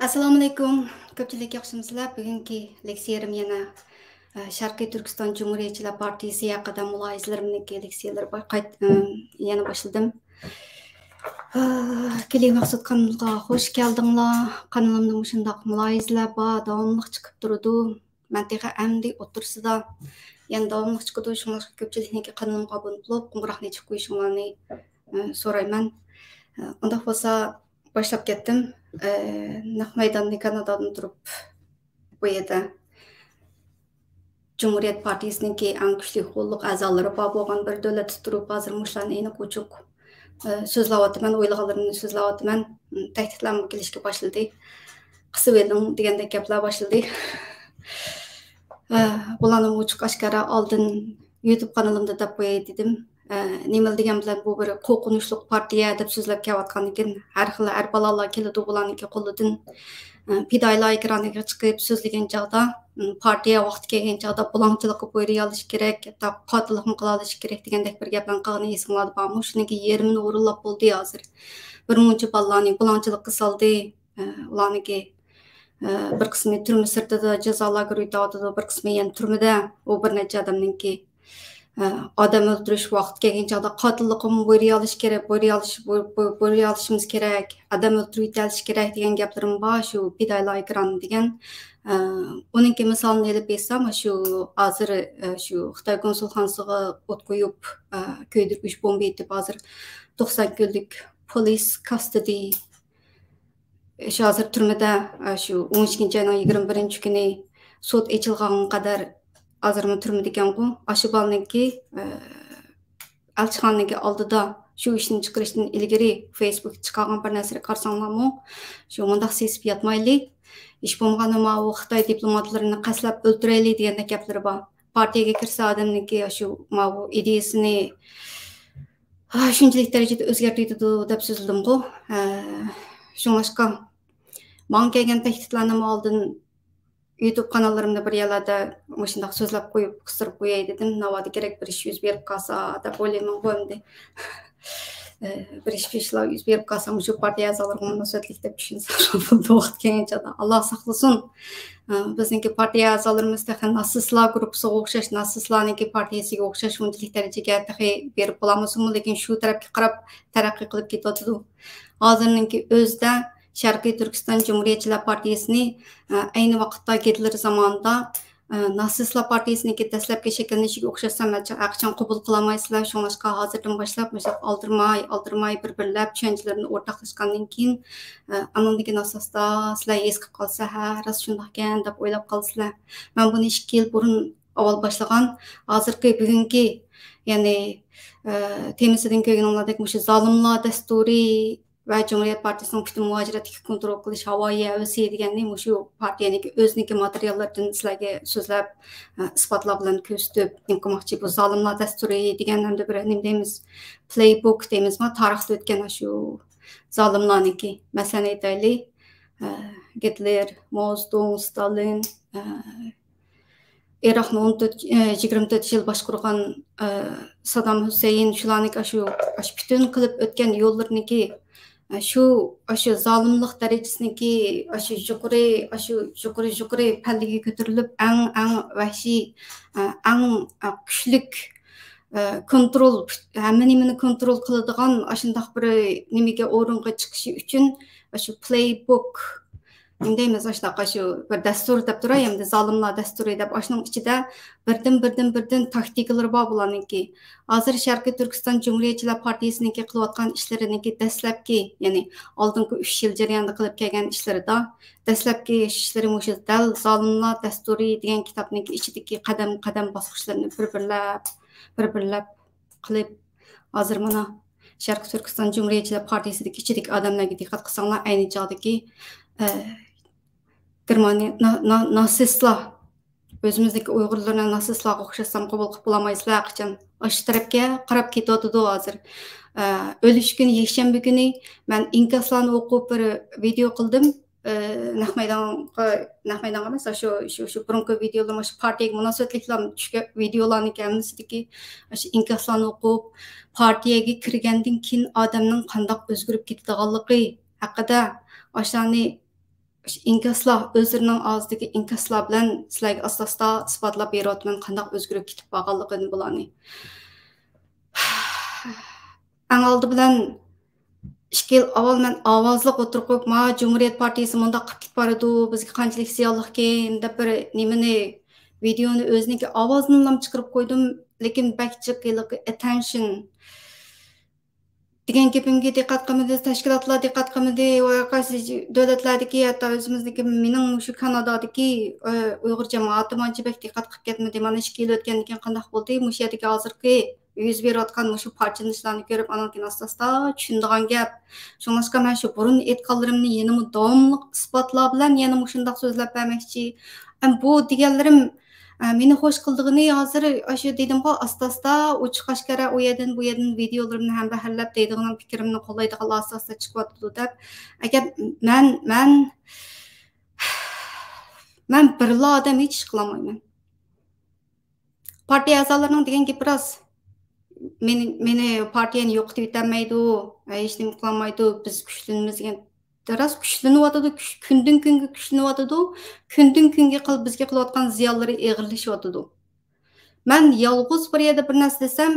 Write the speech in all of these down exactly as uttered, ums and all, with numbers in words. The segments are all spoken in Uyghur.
ئەسسالامۇئەلەيكۇم. كۆپچىلىك ياخشىمۇسىلەر؟ بۈگۈنكى لېكسىيەم يەنە، ئە، شەرقىي تۈركىستان جۇمھۇرىيەتچىلەر پارتىيىسى ھەققىدە مۇلاھىزىلىرىمنىڭكى لېكسىيەلىرى بار. قايت-، ئە، يەنە باشلىدىم. ئە، كېلى مەخسۇت قانىلىغا خوش كەلدىڭلار. قانىلىمدا مۇشۇنداق مۇلاھىزىلەر بار، داۋاملىق چىقىپ تۇرىدۇ. مەن تېخى ئەمدى ئوتتۇرىسىدا، يەنە داۋاملىق چىقىدۇ. شۇڭلاشقا كۆپچىلىكنىڭكى قانىلىمغا ئابۇنە بولۇپ، قوڭغۇراقنى ئېچىپ قويۇشۇڭلارنى، ئە، سورايمەن. ئە، ئۇنداق بولسا، باشلاپ كەتتىم. ئە، نەق مەيداننى كانادادىن تۇرۇپ بۇ يەردە جۇمھۇرىيەت پارتىيىسىنىڭكى ئەڭ كۈچلۈك قوللۇق ئەزالىرى بار بولغان بىر دۆلەتتە تۇرۇپ، ھازىر مۇشۇلارنى ئېنىق ئوچۇق، ئە، سۆزلەۋاتىمەن، ئويلىغانلىرىمنى سۆزلەۋاتىمەن. تەھدىتلەرمۇ كېلىشكە باشلىدى. قىسىۋېلىڭ دېگەندەك گەپلەر باشلىدى. ئە، بۇلارنى ئوچۇق ئاشكارا ئالدىن يۇتۇب قانىلىمدا دەپ قوياي دېدىم. ئە، نېمىلا دېگەن بىلەن بۇ بىر قورقۇنچلۇق پارتىيە دەپ سۆزلەپ كېلىۋاتقاندىكىن، ھەر خىل ھەر بالالار كېلىدۇ بۇلارنىڭكى قولىدىن. ئە، پىدائىيلار ئېكرانىغا چىقىپ سۆزلىگەن چاغدا، م، پارتىيە ۋاقتى كەلگەن چاغدا بۇلاڭچىلىققا بۇيرۇيالىشى كېرەك، ھەتتا قاتىللىقمۇ قىلالىشى كېرەك دېگەندەك بىر گەپلەرنى قىلغىنى ئېسىڭلاردا بارمۇ؟ شۇنىڭكى يېرىمىنى ئورۇنلاپ بولدى ھازىر. بىر مۇنچە بالىلارنى بۇلاڭچىلىققا سالدى. ئە، ئۇلارنىڭكى، ئە، بىر قىسمى تۈرمە سىرتىدا جازا لاگېرى ئۆتەۋاتىدۇ، بىر قىسمى يەنە تۈرمىدە. ئۇ بىر نەچچە ئادەمنىڭكى، ئە، ئادەم ئۆلتۈرۈش ۋاقتى كەلگەن چاغدا قاتىللىققىمۇ بۇيرۇيالىش كېرەك، بۇيرۇيالىش، بۇ-، بۇ-، بۇيرۇيالىشىمىز كېرەك، ئادەم ئۆلتۈرۈۋېتەلىشى كېرەك دېگەن گەپلىرىم بار، شۇ پىدائىيلار ئېكرانى دېگەن. ئە، ئۇنىڭكى مىسالىنى ئېلىپ ئېيتسام، شۇ ھازىر، ئە، شۇ خىتاي كونسۇلخانىسىغا ئوت قويۇپ، ئە، كۆيدۈرگۈچ بومبا ئېتىپ، ھازىر توقسان كۈنلۈك پولىس كاستىدى شۇ ھازىر تۈرمىدە، ئە، شۇ ئون ئىككىنچى ئاينىڭ يىگىرمە بىرىنچى كۈنى سوت ئېچىلغانغا قەدەر ھازىرمۇ تۈرمىدىكەنغۇ. ئاشۇ بالىنىڭكى، ئە، ئەلچىخانىنىڭكى ئالدىدا شۇ ئىشنى چىقىرىشتىن ئىلگىرى فېيسبۇكتا چىقارغان بىر نەرسىلەر قارىساڭلارمۇ، شۇ مۇنداق سېسىپ ياتمايلى. ھېچ بولمىغاندا ماۋۇ خىتاي دىپلوماتلىرىنى قەستلەپ ئۆلتۈرەيلى دېگەندەك گەپلىرى بار. پارتىيەگە كىرسە ئادەمنىڭكى شۇ ماۋۇ ئىدىيىسىنى ھا، شۇنچىلىك دەرىجىدە ئۆزگەرتىۋېتىدۇ دەپ سۆزلىدىمغۇ. ھە، شۇڭلاشقا ماڭا كەلگەن تەھدىتلەرنىمۇ ئالدىن يۇتۇب قاناللىرىمدا بىر يەرلەردە مۇشۇنداق سۆزلەپ قويۇپ، قىستۇرۇپ قوياي دېدىم. ناۋادا كېرەك بىر ئىش يۈز بېرىپ قالسا دەپ ئويلايمەنغۇ ئەمدى. ئە، بىر ئىش، بىر ئىشلار يۈز بېرىپ قالسا، مۇشۇ پارتىيە ئەزالىرىغا مۇناسىۋەتلىك دەپ چۈشىنسەم بولىدۇ ۋاقىت كەلگەن چاغدا. ئاللا ساقلىسۇن. ئە، بىزنىڭكى پارتىيە ئەزالىرىمىز تېخى ناتسىستلار گۇرۇپپىسىغا ئوخشاش، ناتسىستلارنىڭكى پارتىيەسىگە ئوخشاش ئۇنچىلىك دەرىجىگە تېخى بېرىپ بولالمىسىمۇ، لېكىن شۇ تەرەپكە قاراپ تەرەققىي قىلىپ كېتىۋاتىدۇ. ھازىرنىڭكى ئۆزىدە شەرقىي تۈركىستان جۇمھۇرىيەتچىلەر پارتىيىسىنى، ئە، ئەينى ۋاقىتتا گىتلېر زامانىدا، ئە، ناتسىستلار پارتىيىسىنىڭكى دەسلەپكى شەكىللىنىشىگە ئوخشاشلا ھەرچا-، ھەرقاچان قوبۇل قىلالمايسىلەر. شۇڭلاشقا ھازىردىن باشلاپ مۇشۇنداق ئالدىرىماي، ئالدىرىماي بىر-بىرلەپ چۈشەنچىلىرىنى ئورتاقلاشقاندىن كېيىن، ئە، ئانىڭدىن كېيىن ئاستا-ئاستا سىلەر ھېس قىلىپ قالسا، ھە، راست شۇنداقكەن دەپ ئويلاپ قالىسىلەر. مەن بۇنى ئىككى يىل بۇرۇن ئاۋۋال باشلىغان، ھازىرقى بۈگۈنكى، يەنى، ئە، تېمىسىدىن كۆرگىنىڭلاردەك مۇشۇ زالىملار دەستۇرى ۋە جۇمھۇرىيەت پارتىيىسىنىڭ پۈتۈن مۇھاجىرەتتىكى كونترول قىلىش ھاۋايى ھەۋىسى دېگەننى مۇشۇ پارتىيەنىڭكى ئۆزىنىڭكى ماتېرىياللىرىدىن سىلەرگە سۆزلەپ، ئە، ئىسپاتلار بىلەن كۆرسىتىپ نېمە قىلماقچى. بۇ زالىملار دەستۇرى دېگەن ئەمدى بىر نېمە دەيمىز، پلەيبوك دەيمىزما، تارىختا ئۆتكەن شۇ زالىملارنىڭكى. مەسىلەن ئېيتايلى، ئە، گىتلېر، ماۋزېدۇڭ، ستالىن، ئە، ئىراقنى ئون تۆت، ئە، يىگىرمە تۆت يىل باشقۇرغان، ئە، سادام ھۈسەيىن، شۇلارنىڭكى ئاشۇ، ئاشۇ پۈتۈن قىلىپ ئۆتكەن يوللىرىنىڭكى، ئە، شۇ، ئاشۇ زالىملىق دەرىجىسىنىڭكى ئاشۇ يۇقىرى، ئاشۇ يۇقىرى، يۇقىرى پەللىگە كۆتۈرۈلۈپ، ئەڭ، ئەڭ ۋەھشىي، ئە، ئەڭ، ئە، كۈچلۈك، ئە، كونترول، ھەممە نېمىنى كونترول قىلىدىغان ئاشۇنداق بىر نېمىگە، ئورۇنغا چىقىشى ئۈچۈن ئاشۇ پلەيبوك، نېمە دەيمىز، ئاشۇنداق، شۇ بىر دەستۇر دەپ تۇراي، ئەمدى زالىملار دەستۇرى دەپ، ئاشۇنىڭ ئىچىدە بىردىن، بىردىن، بىردىن تاكتىكىلىرى بار بۇلارنىڭكى. ھازىر شەرقىي تۈركىستان جۇمھۇرىيەتچىلەر پارتىيىسىنىڭكى قىلىۋاتقان ئىشلىرىنىڭكى دەسلەپكى، يەنى ئالدىنقى ئۈچ يىل جەريانىدا قىلىپ كەلگەن ئىشلىرىدا دەسلەپكى ئىشلىرى مۇشۇ دەل زالىملار دەستۇرى دېگەن كىتابنىڭكى ئىچىدىكى قەدەم، قەدەم باسقۇچلىرىنى بىر-بىرلەپ، بىر-بىرلەپ قىلىپ، ھازىر مانا شەرقىي تۈركىستان جۇمھۇرىيەتچىلەر پارتىيىسىدىكى ئىچىدىكى ئادەملەرگە دىققەت قىلساڭلار، ئەينى چاغدىكى، ئە، گېرمانىيە نا-، نا-، ناتسىستلار، ئۆزىمىزدىكى ئۇيغۇرلىرىنى ناتسىستلارغا ئوخشاتسام قوبۇل قىلىپ بولالمايسىلەر، ھەرقاچان ئاشۇ تەرەپكە قاراپ كېتىۋاتىدۇ ھازىر. ئە، ئۆلۈش كۈنى يەكشەنبە كۈنى مەن ئىنكاسلارنى ئوقۇپ بىر ۋىدېئو قىلدىم. ئە، نەق مەيدانغا، نەق مەيدانغا ئەمەس، شۇ، شۇ، شۇ بۇرۇنقى ۋىدېئولىرىم، شۇ پارتىيەگە مۇناسىۋەتلىكلا چۈشكەن ۋىدېئولارنىڭكى ھەممىسىدىكى شۇ ئىنكاسلارنى ئوقۇپ، پارتىيەگە كىرگەندىن كېيىن ئادەمنىڭ قانداق ئۆزگىرىپ كېتىدىغانلىقى ھەققىدە ئاشۇلارنى ئىنكاسلار، ئۆزلىرىنىڭ ئاغزىدىكى ئىنكاسلار بىلەن سىلەرگە ئاستا-ئاستا ئىسپاتلاپ بېرىۋاتىمەن، قانداق ئۆزگىرىپ كېتىپ بارغانلىقىنى بۇلارنى. ئەڭ ئالدى بىلەن ئىككى يىل ئاۋۋال مەن ئاۋازلىق ئولتۇرۇپ قويۇپ، ما جۇمھۇرىيەت پارتىيىسى مۇنداق قىلىپ كېتىپ بارىدۇ، بىزگە قانچىلىك زىيانلىقكىن دەپ بىر نېمىنى، ۋىدېئونى ئۆزىنىڭكى ئاۋازىنىلا چىقىرىپ قويدۇم، لېكىن بەك جىق ھېلىقى ئەتتېنشن دېگەن گېپىمگە دىققەت قىلمىدى، تەشكىلاتلار دىققەت قىلمىدى، ۋە ھەر قايسى دۆلەتلەردىكى، ھەتتا ئۆزىمىزدىكى، مېنىڭ مۇشۇ كانادادىكى، ئە، ئۇيغۇر جامائىتىمۇ ئانچە بەك دىققەت قىلىپ كەتمىدى. مانا ئىككى يىل ئۆتكەندىن كېيىن قانداق بولدى؟ مۇشۇ يەردىكى ھازىرقى يۈز بېرىۋاتقان مۇشۇ پارچىلىنىشلارنى كۆرۈپ، ئانىڭدىن كېيىن ئاستا-ئاستا چۈشىنىدىغان گەپ. شۇڭلاشقا مەن شۇ بۇرۇن ئېيتقانلىرىمنى يەنىمۇ داۋاملىق ئىسپاتلار بىلەن يەنە مۇشۇنداق سۆزلەپ بەرمەكچى. ئەم، بۇ دېگەنلىرىم، ئە، مېنى خوش قىلىدىغىنى ھازىر ئاشۇ دېدىمغۇ، ئاستا-ئاستا ئوچۇق ئاشكارا ئۇ يەردىن، بۇ يەردىن ۋىدېئولىرىمنى ھەمبەھىرلەپ دەيدىغىنىم پىكرىمنى قوللايدىغانلار ئاستا-ئاستا چىقىۋاتىدۇ دەپ. ئەگەر مەن، مەن، مەن بىرلا ئادەم ھېچ ئىش قىلالمايمەن. پارتىيە ئەزالىرىنىڭ دېگەن گېپى راست. مېنى، مېنى پارتىيەنى يوقىتىۋېتەلمەيدۇ، ھېچنېمە قىلالمايدۇ، بىز كۈچلىنىمىز دېگەن. راست كۈچلىنىۋاتىدۇ، كۈچ-، كۈندىن كۈنگە كۈچلىنىۋاتىدۇ، كۈندىن كۈنگە قىل-، بىزگە قىلىۋاتقان زىيانلىرى ئېغىرلىشىۋاتىدۇ. مەن يالغۇز بىر يەردە بىر نەرسە دېسەم،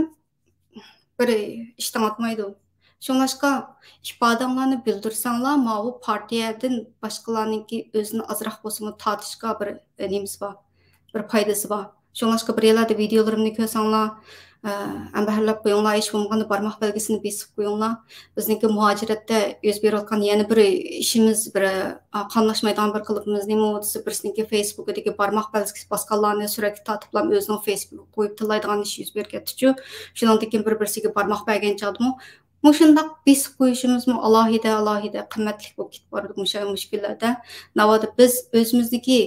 بىر ئىش تاڭاتمايدۇ. شۇڭلاشقا ئىپادەڭلارنى بىلدۈرسەڭلار، ماۋۇ پارتىيەدىن باشقىلارنىڭكى ئۆزىنى ئازراق بولسىمۇ تارتىشقا بىر، ئە، نېمىسى بار، بىر پايدىسى بار. شۇڭلاشقا بىر يەرلەردە ۋىدېئولىرىمنى كۆرسەڭلار، ئە، ھەمبەھىرلەپ قويۇڭلار، ھېچ بولمىغاندا بارماق بەلگىسىنى بېسىپ قويۇڭلار. بىزنىڭكى مۇھاجىرەتتە يۈز بېرىۋاتقان يەنە بىر ئىشىمىز، بىر، ئا، قاملاشمايدىغان بىر قىلىقىمىز نېمە دېسە، بىرسىنىڭكى فېيسبۇكىدىكى بارماق بەلگىسى باسقانلارنى سۈرەتكە تارتىپلا ئۆزىنىڭ فېيسبۇكىغا قويۇپ تىللايدىغان ئىش يۈز بېرىپ كەتتىچۇ. شۇنىڭدىن كېيىن بىر-، بىرسىگە بارماق بەرگەن چاغدىمۇ مۇشۇنداق بېسىپ قويۇشىمىزمۇ ئالاھىدە، ئالاھىدە قىممەتلىك بولۇپ كېتىپ بارىدۇ مۇشۇ، مۇشۇ كۈنلەردە. ناۋادا بىز ئۆزىمىزدىكى،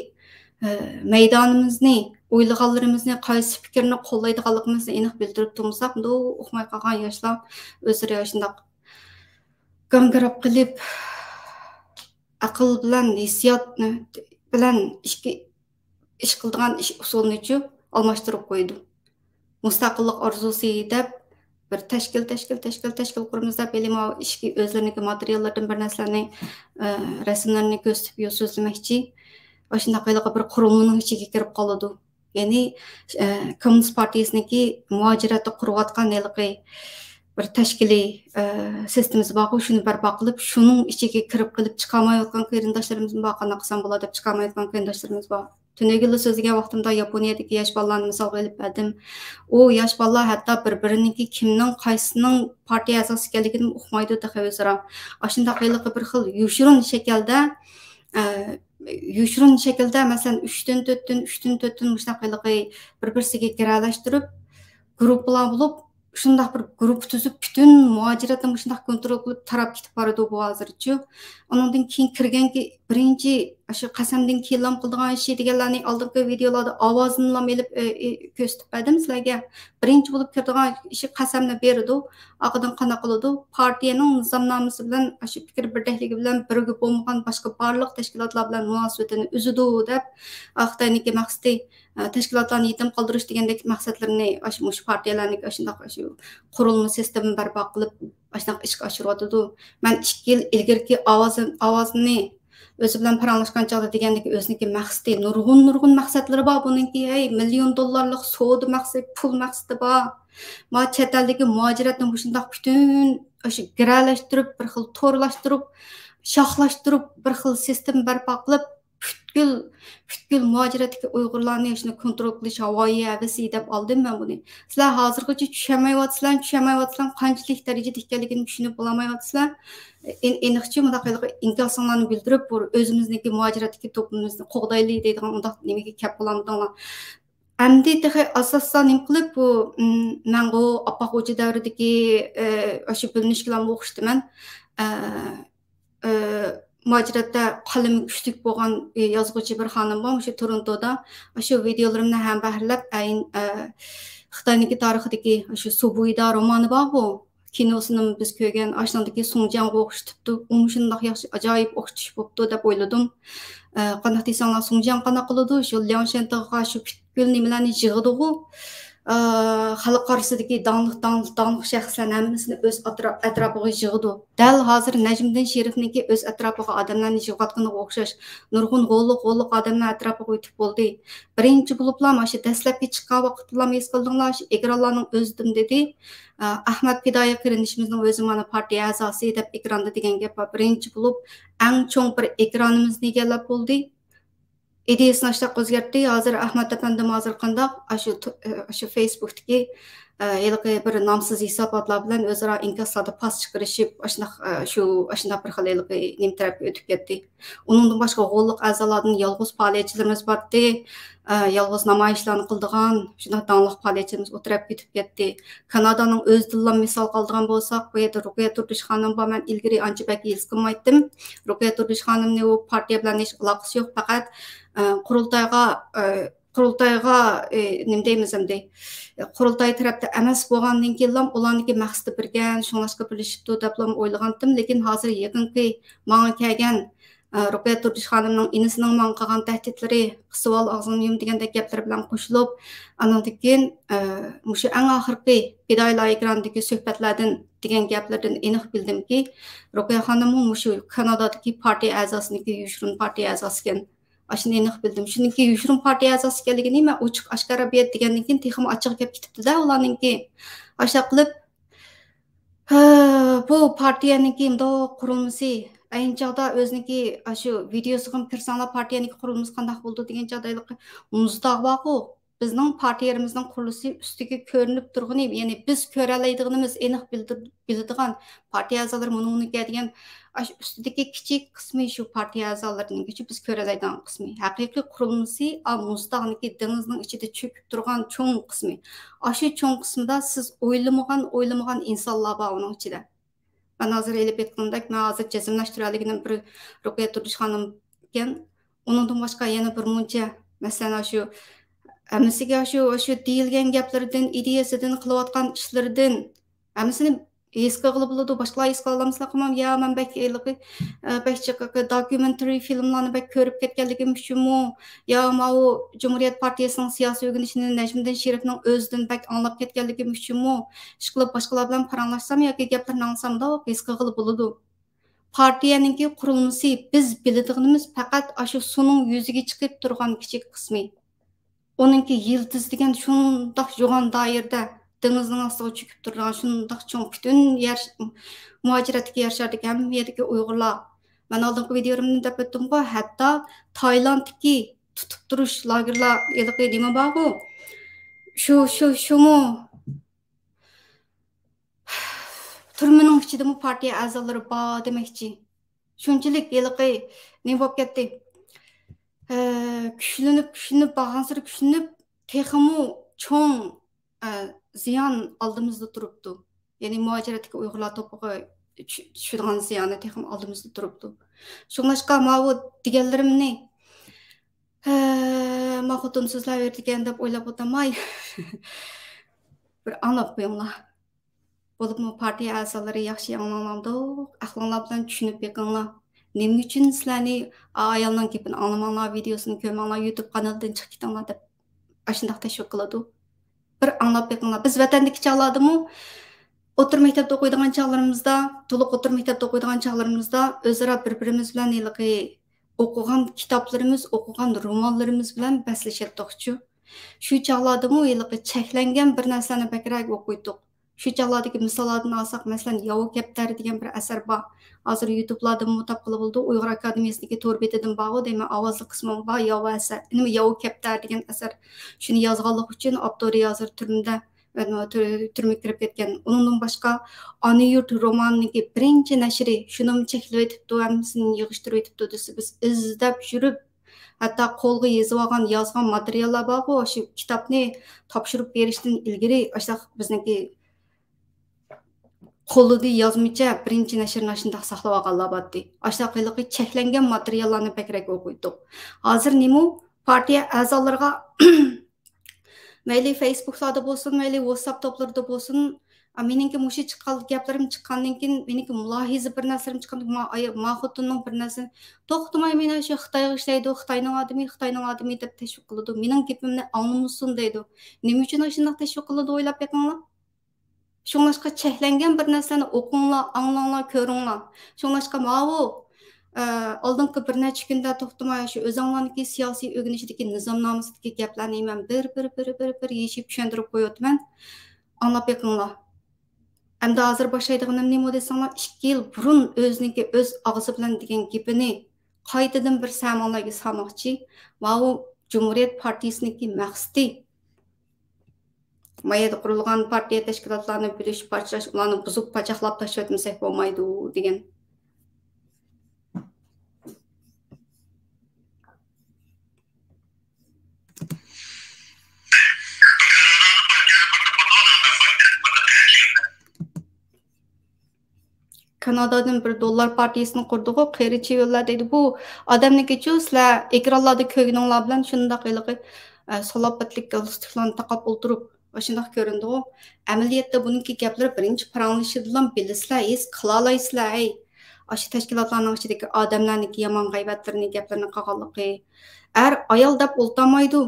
ئە، مەيدانىمىزنى، ئويلىغانلىرىمىزنى، قايسى پىكىرنى قوللايدىغانلىقىمىزنى ئېنىق بىلدۈرۈپ تۇرمىساق، مۇنداق ئۇقماي قالغان ياشلار ئۆزلىرى ئاشۇنداق گاڭگىراپ قېلىپ، ئەقىل بىلەن ھېسسىيات بىلەن ئىككى ئىش قىلىدىغان ئىش ئۇسۇلىنىچۇ ئالماشتۇرۇپ قويىدۇ. مۇستەقىللىق ئارزۇسى دەپ بىر تەشكىل، تەشكىل، تەشكىل، تەشكىل قۇرىمىز دەپ، ھېلىمۇ ئىچكى ئۆزلىرىنىڭكى ماتېرىياللىرىدىن بىر نەرسىلەرنى، ئە، رەسىملەرنى كۆرسىتىپ يو-، سۆزلىمەكچى. ئاشۇنداق ھېلىقى بىر قۇرۇلمىنىڭ ئىچىگە كىرىپ قالىدۇ. يەنى، ئە، كوممۇنىست پارتىيىسىنىڭكى مۇھاجىرەتتە قۇرۇۋاتقان ھېلىقى بىر تەشكىلىي، ئە، سىستېمىسى بارغۇ، شۇنى بەرپا قىلىپ، شۇنىڭ ئىچىگە كىرىپ قېلىپ چىقالمايۋاتقان قېرىنداشلىرىمىزمۇ بار، قانداق قىلسام بولار دەپ چىقالمايۋاتقان قېرىنداشلىرىمىز بار. تۈنۈگۈنلا سۆزلىگەن ۋاقتىمدا ياپونىيەدىكى ياش بالىلارنى مىسالغا ئېلىپ بەردىم. ئۇ ياش بالىلار ھەتتا بىر-بىرىنىڭكى كىمنىڭ قايسىنىڭ پارتىيە ئەزاسى ئىكەنلىكىنى ئۇقمايدۇ تېخى ئۆزئارا. ئاشۇنداق ھېلىقى بىر خىل يوشۇرۇن شەكىلدە، ئە، يوشۇرۇن شەكىلدە، مەسىلەن، ئۈچتىن تۆتتىن، ئۈچتىن تۆتتىن مۇشۇنداق ھېلىقى بىر-بىرسىگە گىرەلەشتۈرۈپ، گۇرۇپپىلار بولۇپ، شۇنداق بىر گۇرۇپپا تۈزۈپ، پۈتۈن مۇھاجىرەتنى مۇشۇنداق كونترول قىلىپ تاراپ كېتىپ بارىدۇ بۇ ھازىرچۇ. ئۇنىڭدىن كېيىن كىرگەنكى بىرىنچى ئاشۇ قەسەمدىن كېيىنلا قىلىدىغان ئىشى دېگەنلەرنى ئالدىنقى ۋىدېئولاردا ئاۋازىنىلا ئېلىپ، ئە، ئە، كۆرسىتىپ بەردىم سىلەرگە. بىرىنچى بولۇپ كىرىدىغان ئىشى قەسەمنى بېرىدۇ. ئارقىدىن قانداق قىلىدۇ؟ پارتىيەنىڭ نىزامنامىسى بىلەن ئاشۇ پىكىر بىردەكلىكى بىلەن بىرگە بولمىغان باشقا بارلىق تەشكىلاتلار بىلەن مۇناسىۋىتىنى ئۈزىدۇ دەپ، خىتاينىڭكى مەقسىتى، ئە، تەشكىلاتلارنى يېتىم قالدۇرۇش دېگەندەك مەقسەتلىرىنى ئاشۇ، مۇشۇ پارتىيەلەرنىڭكى ئاشۇنداق ئاشۇ قۇرۇلما سىستېمىنى بەرپا قىلىپ، ئاشۇنداق ئىشقا ئاشۇرۇۋاتىدۇ. مەن ئىككى يىل ئىلگىرىكى ئاۋازىم-، ئاۋازىنى ئۆزى بىلەن پاراڭلاشقان چاغدا دېگەندىكى ئۆزىنىڭكى مەقسىتى نۇرغۇن، نۇرغۇن مەقسەتلىرى بار بۇنىڭكى. ھەي، مىليون دوللارلىق سودا مەقسىتى، پۇل مەقسىتى بار. ما چەت ئەلدىكى مۇھاجىرەتنى مۇشۇنداق پۈتۈن ئاشۇ گىرەلەشتۈرۈپ، بىر خىل تورلاشتۇرۇپ، شاخلاشتۇرۇپ، بىر خىل سىستېما بەرپا قىلىپ، پۈتكۈل، پۈتكۈل مۇھاجىرەتتىكى ئۇيغۇرلارنى شۇنى كونترول قىلىش ھاۋايى ھەۋىسى دەپ ئالدىم مەن بۇنى. سىلەر ھازىرغىچە چۈشەنمەيۋاتىسىلەر، چۈشەنمەيۋاتىسىلەر، قانچىلىك دەرىجىدە ئىكەنلىكىنى چۈشىنىپ بولالمايۋاتىسىلەر. ئېن-، ئېنىقچە مۇنداق ھېلىقى ئىنكاسىڭلارنى بىلدۈرۈپ، بۇ ئۆزىمىزنىڭكى مۇھاجىرەتتىكى توپىمىزنى قوغدايلى دەيدىغان ئۇنداق نېمىگە كەپ بولالمىدىڭلار. ئەمدى تېخى ئاساستا نېمە قىلىپ بۇ، م، مەنغۇ ئاپپاق غوجا دەۋرىدىكى، ئە، ئاشۇ بۆلۈنۈشكىلارمۇ ئوخشىتىمەن. ئە، ئە، مۇھاجىرەتتە قەلىمى كۈچلۈك بولغان، ئە، يازغۇچى بىر خانىم بار، مۇشۇ تورونتودا. ئاشۇ ۋىدېئولىرىمنى ھەمبەھىرلەپ، ئەين، ئە، خىتاينىڭكى تارىخىدىكى ئاشۇ سۇبۇيدا رومانى بارغۇ، كىنوسىنىمۇ بىز كۆرگەن، ئاشۇنىڭدىكى سۇڭجياڭغا ئوخشىتىپتۇ، ئۇمۇ شۇنداق ياخشى، ئاجايىپ ئوخشىتىش بوپتۇ دەپ ئويلىدىم. ئە، قانداق دېسەڭلار، سۇڭجياڭ قانداق قىلىدۇ؟ شۇ لياڭشەنتىغا شۇ پۈتكۈل نېمىلەرنى يىغىدىغۇ. ئى، خەلق ئارىسىدىكى داڭلىق، داڭلىق، داڭلىق شەخسلەرنى ھەممىسىنى ئۆز ئەترا-، ئەتراپىغا يىغىدۇ. دەل ھازىر نەجمىدىن شېرىفنىڭكى ئۆز ئەتراپىغا ئادەملەرنى يىغىۋاتقىنىغا ئوخشاش نۇرغۇن غوللۇق، غوللۇق ئادەملەر ئەتراپىغا ئۆتۈپ بولدى. بىرىنچى بولۇپلا مانا شۇ دەسلەپكى چىققان ۋاقىتتىلا ھېس قىلدىڭلار، شۇ ئېكرانلارنىڭ ئۆزىدىن دېدى. ئە، ئەخمەت پىدائىي قېرىندىشىمىزنىڭ ئۆزى مانا پارتىيە ئەزاسى دەپ ئېكراندا دېگەن گەپ بار. بىرىنچى بولۇپ ئەڭ چوڭ بىر ئېكرانىمىزنى ئىگىلەپ بولدى. ئىدىيەسىنى ئاشتاق ئۆزگەرتتى. ھازىر ئەخمەت ئەپەندىم ھازىر قانداق؟ ئاشۇ ت-، ئاشۇ فېيسبۇكتىكى، ئە، ھېلىقى بىر نامسىز ھېساباتلار بىلەن ئۆزئارا ئىنكاسلاردا پاس چىقىرىشىپ، ئاشۇنداق، ئە، شۇ، ئاشۇنداق بىر خىل ھېلىقى نېمە تەرەپكە ئۆتۈپ كەتتى. ئۇنىڭدىن باشقا غوللۇق ئەزالادىن يالغۇز پائالىيەتچىلىرىمىز بارتتى. ئە، يالغۇز نامايىشلارنى قىلىدىغان، شۇنداق داڭلىق پائالىيەتچىلىرىمىز ئۇ تەرەپكە كېتىپ كەتتى. كانادانىڭ ئۆزىدىنلا مىسال قالدۇرغان بولساق، بۇ يەردە رۇقىيە تۇردۇش خانىم بار، مەن ئىلگىرى ئانچە بەك ھېس قىلمايتتىم. رۇقىيە تۇردۇش خانىمنى ئۇ پارتىيە بىلەن ھېچ ئالاقىسى يوق، پەقەت، ئە، قۇرۇلتايغا، ئە، قۇرۇلتايغا، ئى، نېمە دەيمىز ئەمدى، قۇرۇلتاي تەرەپتە ئەمەس بولغاندىن كېيىنلا ئۇلارنىڭكى مەقسىتى بىركەن، شۇڭلاشقا بىرلىشىپتۇ دەپلا ئويلىغانتىم. لېكىن ھازىر يېقىنقى ماڭا كەلگەن، ئى، رۇقىيە تۇردۇش خانىمنىڭ ئىنىسىنىڭ ماڭا قىلغان تەھدىتلىرى، قىسىۋال ئاغزىڭنى يۇم دېگەندەك گەپلىرى بىلەن قوشۇلۇپ، ئانىڭدىن كېيىن، ئى، مۇشۇ ئەڭ ئاخىرقى پىدائىيلار ئېكرانىدىكى سۆھبەتلەردىن دېگەن گەپلىرىدىن ئېنىق بىلدىمكى، رۇقىيە خانىممۇ مۇشۇ كانادادىكى پارتىيە ئەزاسىنىڭكى يوشۇرۇن پارتىيە ئەزاسىكەن. ئاشۇنى ئېنىق بىلدىم. شۇنىڭكى يوشۇرۇن پارتىيە ئەزاسى ئىكەنلىكىنى مەن ئوچۇق ئاشكارا بۇ يەردە دېگەندىن كېيىن تېخىمۇ ئاچچىقى كېلىپ كېتىپتۇ-دە ئۇلارنىڭكى. ئاشۇنداق قىلىپ، ھە، بۇ پارتىيەنىڭكى مۇنداق قۇرۇلمىسى، ئەينى چاغدا ئۆزىنىڭكى ئاشۇ ۋىدېيوسىغىمۇ كىرسەڭلار، پارتىيەنىڭكى قۇرۇلمىسى قانداق بولىدۇ دېگەن چاغدا ھېلىقى مۇزتاغ بارغۇ، بىزنىڭ پارتىيەمىزنىڭ قۇرۇلۇشى ئۈستىگە كۆرۈنۈپ تۇرغىنى، يەنى بىز كۆرەلەيدىغىنىمىز، ئېنىق بىلدۈر-، بىلىدىغان، پارتىيە ئەزالىرى مۇنۇڭ مۇنۇكى دېگەن، ئاشۇ ئۈستىدىكى كىچىك قىسمى شۇ پارتىيە ئەزالىرىنىڭكى، بىز كۆرەلەيدىغان قىسمى. ھەقىقىي قۇرۇلمىسى، ئا، مۇزتاغنىكى دېڭىزنىڭ ئىچىدە چۆكۈپ تۇرغان چوڭ قىسمى. ئاشۇ چوڭ قىسمىدا سىز ئويلىمىغان، ئويلىمىغان ئىنسانلار بار ئۇنىڭ ئىچىدە. مەن ھازىر ئېلىپ ئېيتقىنىمدەك، مەن ھازىر جەزملەشتۈرەلىگىنىم بىر رۇقىيە تۇردۇش خانىم ئىكەن. ئۇنىڭدىن باشقا يەنە بىر مۇنچە، مەسىلەن، ئاشۇ ھەممىسىگە ئاشۇ، ئاشۇ دېيىلگەن گەپلىرىدىن، ئىدىيەسىدىن، قىلىۋاتقان ئىشلىرىدىن ھەممىسىنى ھېس قىلغىلى بولىدۇ. باشقىلار ھېس قىلالامسىلەر قىلمام، يا مەن بەك ھېلىقى، ئە، بەك جىق دوكيۇمېنترى فىلىملارنى بەك كۆرۈپ كەتكەنلىكىم ئۈچۈنمۇ، يا ماۋۇ جۇمھۇرىيەت پارتىيەسىنىڭ سىياسىي ئۆگىنىشىنى نەجمىدىن شېرىپنىڭ ئۆزىدىن بەك ئاڭلاپ كەتكەنلىكىم ئۈچۈنمۇ، ئىشقىلىپ باشقىلار بىلەن پاراڭلاشسام ياكى گەپلىرىنى ئاڭلىسام مۇنداق ھېس قىلغىلى بولىدۇ. پارتىيەنىڭكى قۇرۇلمىسى، بىز بىلىدىغىنىمىز پەقەت ئاشۇ سۇنىڭ يۈزىگە چىقىپ تۇرغان كىچىك قىسمى. ئۇنىڭكى يىلتىز دېگەن شۇنداق يوغان دائىرىدە، دېڭىزنىڭ ئاستىغا چۆكۈپ تۇرىدىغان شۇنداق چوڭ پۈتۈن يەر، مۇھاجىرەتتىكى يەر شارىدىكى ھەممە يەردىكى ئۇيغۇرلار. مەن ئالدىنقى ۋىدىيولىرىمدا دەپ ئۆتتۈمغۇ، ھەتتا تايلاندتىكى تۇتۇپ تۇرۇش لاگېرلار، ھېلىقى نېمە بارغۇ، شۇ، شۇ، شۇمۇ تۈرمىنىڭ ئىچىدىمۇ پارتىيە ئەزالىرى بار دېمەكچى. شۇنچىلىك ھېلىقى نېمە بولۇپ كەتتى؟ ھە، كۈچلىنىپ، كۈچلىنىپ، بارغانسېرى كۈچلىنىپ، تېخىمۇ چوڭ، ئە، زىيان ئالدىمىزدا تۇرۇپتۇ. يەنى مۇھاجىرەتتىكى ئۇيغۇرلار توپىغا چۈ-، چۈشىدىغان زىيانى تېخىمۇ ئالدىمىزدا تۇرۇپتۇ. شۇڭلاشقا ماۋۇ دېگەنلىرىمنى، ھە، ما خوتۇن سۆزلەۋېرىدىكەن دەپ ئويلاپ ئولتۇرماي، بىر ئاڭلاپ قويۇڭلار. بولۇپمۇ پارتىيە ئەزالىرى ياخشى ئاڭلاڭلار، ئەقلىڭلار بىلەن چۈشىنىپ بېقىڭلار. نېمە ئۈچۈن سىلەرنى ئا-، ئايالنىڭ گېپىنى ئاڭلىماڭلار، ۋىدېيوسىنى كۆرمەڭلار، يۇتۇب قانىلىدىن چىقىپ كېتىڭلار دەپ ئاشۇنداق تەشۋىق قىلىدۇ؟ بىر ئاڭلاپ بېقىڭلار. بىز ۋەتەندىكى چاغلاردىمۇ، ئوتتۇرا مەكتەپتە ئوقۇيدىغان چاغلىرىمىزدا، تولۇق ئوتتۇرا مەكتەپتە ئوقۇيدىغان چاغلىرىمىزدا ئۆزئارا بىر-بىرىمىز بىلەن ھېلىقى ئوقۇغان كىتابلىرىمىز، ئوقۇغان رومانلىرىمىز بىلەن بەسلىشەتتۇقچۇ. شۇ چاغلاردىمۇ ھېلىقى چەكلەنگەن بىر نەرسىلەرنى بەكرەك ئوقۇيتتۇق. شۇ چاغلاردىكى مىساللاردىن ئالساق، مەسىلەن، ياۋا كەپتەر دېگەن بىر ئەسەر بار. ھازىر يۇتۇبلاردىمۇ تاپقىلى بولىدۇ. ئۇيغۇر ئاكادېمىيەسىنىڭكى تور بېتىدىن بارغۇ دەيمەن، ئاۋازلىق قىسمىمۇ بار، ياۋا ئەسەر. نېمە، ياۋا كەپتەر دېگەن ئەسەر. شۇنى يازغانلىقى ئۈچۈن ئاپتورى ھازىر تۈرمىدە، تۈرمىگە كىرىپ كەتكەن. ئۇنىڭدىن باشقا، ئانا يۇرت رومانىنىڭكى بىرىنچى نەشرى شۇنىمۇ چەكلىۋېتىپتۇ، ھەممىسىنى يىغىشتۇرۇۋېتىپتۇ دېسە، بىز ئىزدەپ يۈرۈپ، ھەتتا قولغا يېزىۋالغان، يازغان ماتېرىياللار بارغۇ، شۇ كىتابنى تاپشۇرۇپ بېرىشتىن ئىلگىرى ئاشۇنداق بىزنىڭكى قولىدا يازمىچە بىرىنچى نەشرنى ئاشۇنداق ساقلىۋالغانلار بارتتى. ئاشۇنداق ھېلىقى چەكلەنگەن ماتېرىياللارنى بەكرەك ئوقۇيتتۇق. ھازىر نېمە، پارتىيە ئەزالىرىغا مەيلى فېيسبۇكلاردا بولسۇن، مەيلى ۋاتساپ توپلىرىدا بولسۇن، ئا، مېنىڭكى مۇشۇ چىققان گەپلىرىم چىققاندىن كېيىن، مېنىڭكى مۇلاھىزە بىر نەرسىلىرىم چىققاندىن كېيىن، ما، ئاي-، ما خوتۇننىڭ بىر نەرسىنى، توختىماي مېنى شۇ خىتايغا ئىشلەيدۇ، خىتاينىڭ ئادىمى، خىتاينىڭ ئادىمى دەپ تەشۋىق قىلىدۇ. مېنىڭ گېپىمنى ئاڭلىمىسۇن دەيدۇ. نېمە ئۈچۈن ئاشۇنداق تەشۋىق قىلىدۇ، ئويلاپ بېقىڭلار. شۇڭلاشقا چەكلەنگەن بىر نەرسىلەرنى ئوقۇڭلار، ئاڭلاڭلار، كۆرۈڭلار. شۇڭلاشقا ماۋۇ، ئە، ئالدىنقى بىر نەچچە كۈندە توختىماي شۇ ئۆزۈڭلارنىڭكى سىياسىي ئۆگىنىشىدىكى نىزامنامىسىدىكى گەپلەرنى مەن بىر، بىر، بىر، بىر، بىر يېشىپ چۈشەندۈرۈپ قويۇۋاتىمەن. ئاڭلاپ بېقىڭلار. ئەمدى ھازىر باشلايدىغىنىم نېمە دېسەڭلار، ئىككى يىل بۇرۇن ئۆزىنىڭكى ئۆز ئاغزى بىلەن دېگەن گېپىنى قايتىدىن بىر سەمىڭلارگە سالماقچى. ماۋۇ جۇمھۇرىيەت پارتىيىسىنىڭكى مەقسىتى، ما يەردە قۇرۇلغان پارتىيە تەشكىلاتلارنى بۆلۈش، پارچىلاش، ئۇلارنى بۇزۇپ، پاچاقلاپ تاشلىۋەتمىسەك بولمايدۇ، دېگەن. كانادادىن بىر دوللار پارتىيىسىنى قۇردىغۇ، قېرى چىۋىنلار دەيدۇ. بۇ ئادەمنىڭكىچۇ، سىلەر ئېكرانلاردا كۆرگىنىڭلار بىلەن شۇنداق ھېلىقى، ئە، سالاپەتلىك گالستۇكلارنى تاقاپ ئولتۇرۇپ، ئاشۇنداق كۆرۈنىدىغۇ. ئەمەلىيەتتە بۇنىڭكى گەپلىرى بىرىنچى پاراڭلىشىدىلا بىلىسىلەر، ھېس قىلالايسىلەر، ھەي. ئاشۇ تەشكىلاتلارنىڭ ئىچىدىكى ئادەملەرنىڭكى يامان غەيۋەتلىرىنى، گەپلىرىنى قىلغانلىقى. ئەر، ئايال دەپ ئولتۇرمايدۇ.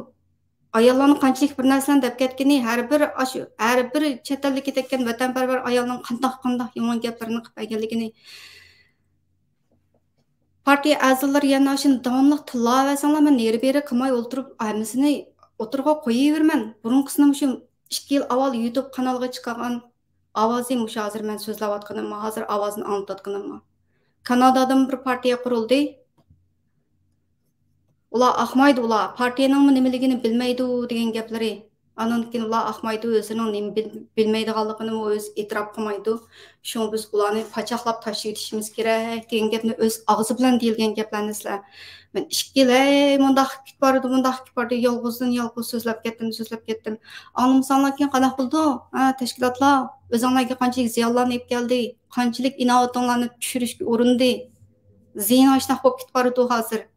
ئاياللارنىڭ قانچىلىك بىر نەرسىلەرنى دەپ كەتكىنى، ھەر بىر ئاشۇ، ھەر بىر چەت ئەلگە كېتىۋەتكەن ۋەتەنپەرۋەر ئايالنىڭ قانداق، قانداق يامان گەپلىرىنى قىلىپ بەرگەنلىكىنى. پارتىيە ئەزالىرى يەنە ئاشۇنى داۋاملىق تىللاۋەرسەڭلار، مەن نېرى-بېرى قىلماي ئولتۇرۇپ، ھەممىسىنى ئوتتۇرىغا قويۇۋېرىمەن. بۇرۇنقىسىنى مۇشۇ ئىككى يىل ئاۋۋال يۇتۇب قانالغا چىقارغان ئاۋازى مۇشۇ ھازىر مەن سۆزلەۋاتقىنىم، ھازىر ئاۋازىنى ئاڭلىتىۋاتقىنىم. كانادادىمۇ بىر پارتىيە قۇرۇلدى. ئۇلار ئاقمايدۇ، ئۇلار پارتىيەنىڭمۇ نېمىلىكىنى بىلمەيدۇ دېگەن گەپلىرى. ئاندىن كېيىن ئۇلار ئاقمايدۇ، ئۆزىنىڭ نېمە بىل-، بىلمەيدىغانلىقىنىمۇ ئۆزى ئېتىراپ قىلمايدۇ. شۇڭا بىز ئۇلارنى پاچاقلاپ تاشلىۋېتىشىمىز كېرەك دېگەن گەپنى ئۆز ئاغزى بىلەن دېيىلگەن گەپلەرنى سىلەر. مەن ئىككى يىل، ھەي، مۇنداق كېتىپ بارىدۇ، مۇنداق كېتىپ بارىدۇ، يالغۇزدىن يالغۇز سۆزلەپ كەتتىم، سۆزلەپ كەتتىم. ئاڭلىمىساڭلار كېيىن قانداق بولىدۇ؟ ھە، تەشكىلاتلار ئۆزۈڭلارگە قانچىلىك زىيانلارنى ئېلىپ كەلدى، قانچىلىك ئىناۋىتىڭلارنى چۈشۈرۈشكە ئۇرۇندى، زىيىنى ئاشۇنداق بولۇپ كېتىپ بارىدۇ ھازىر.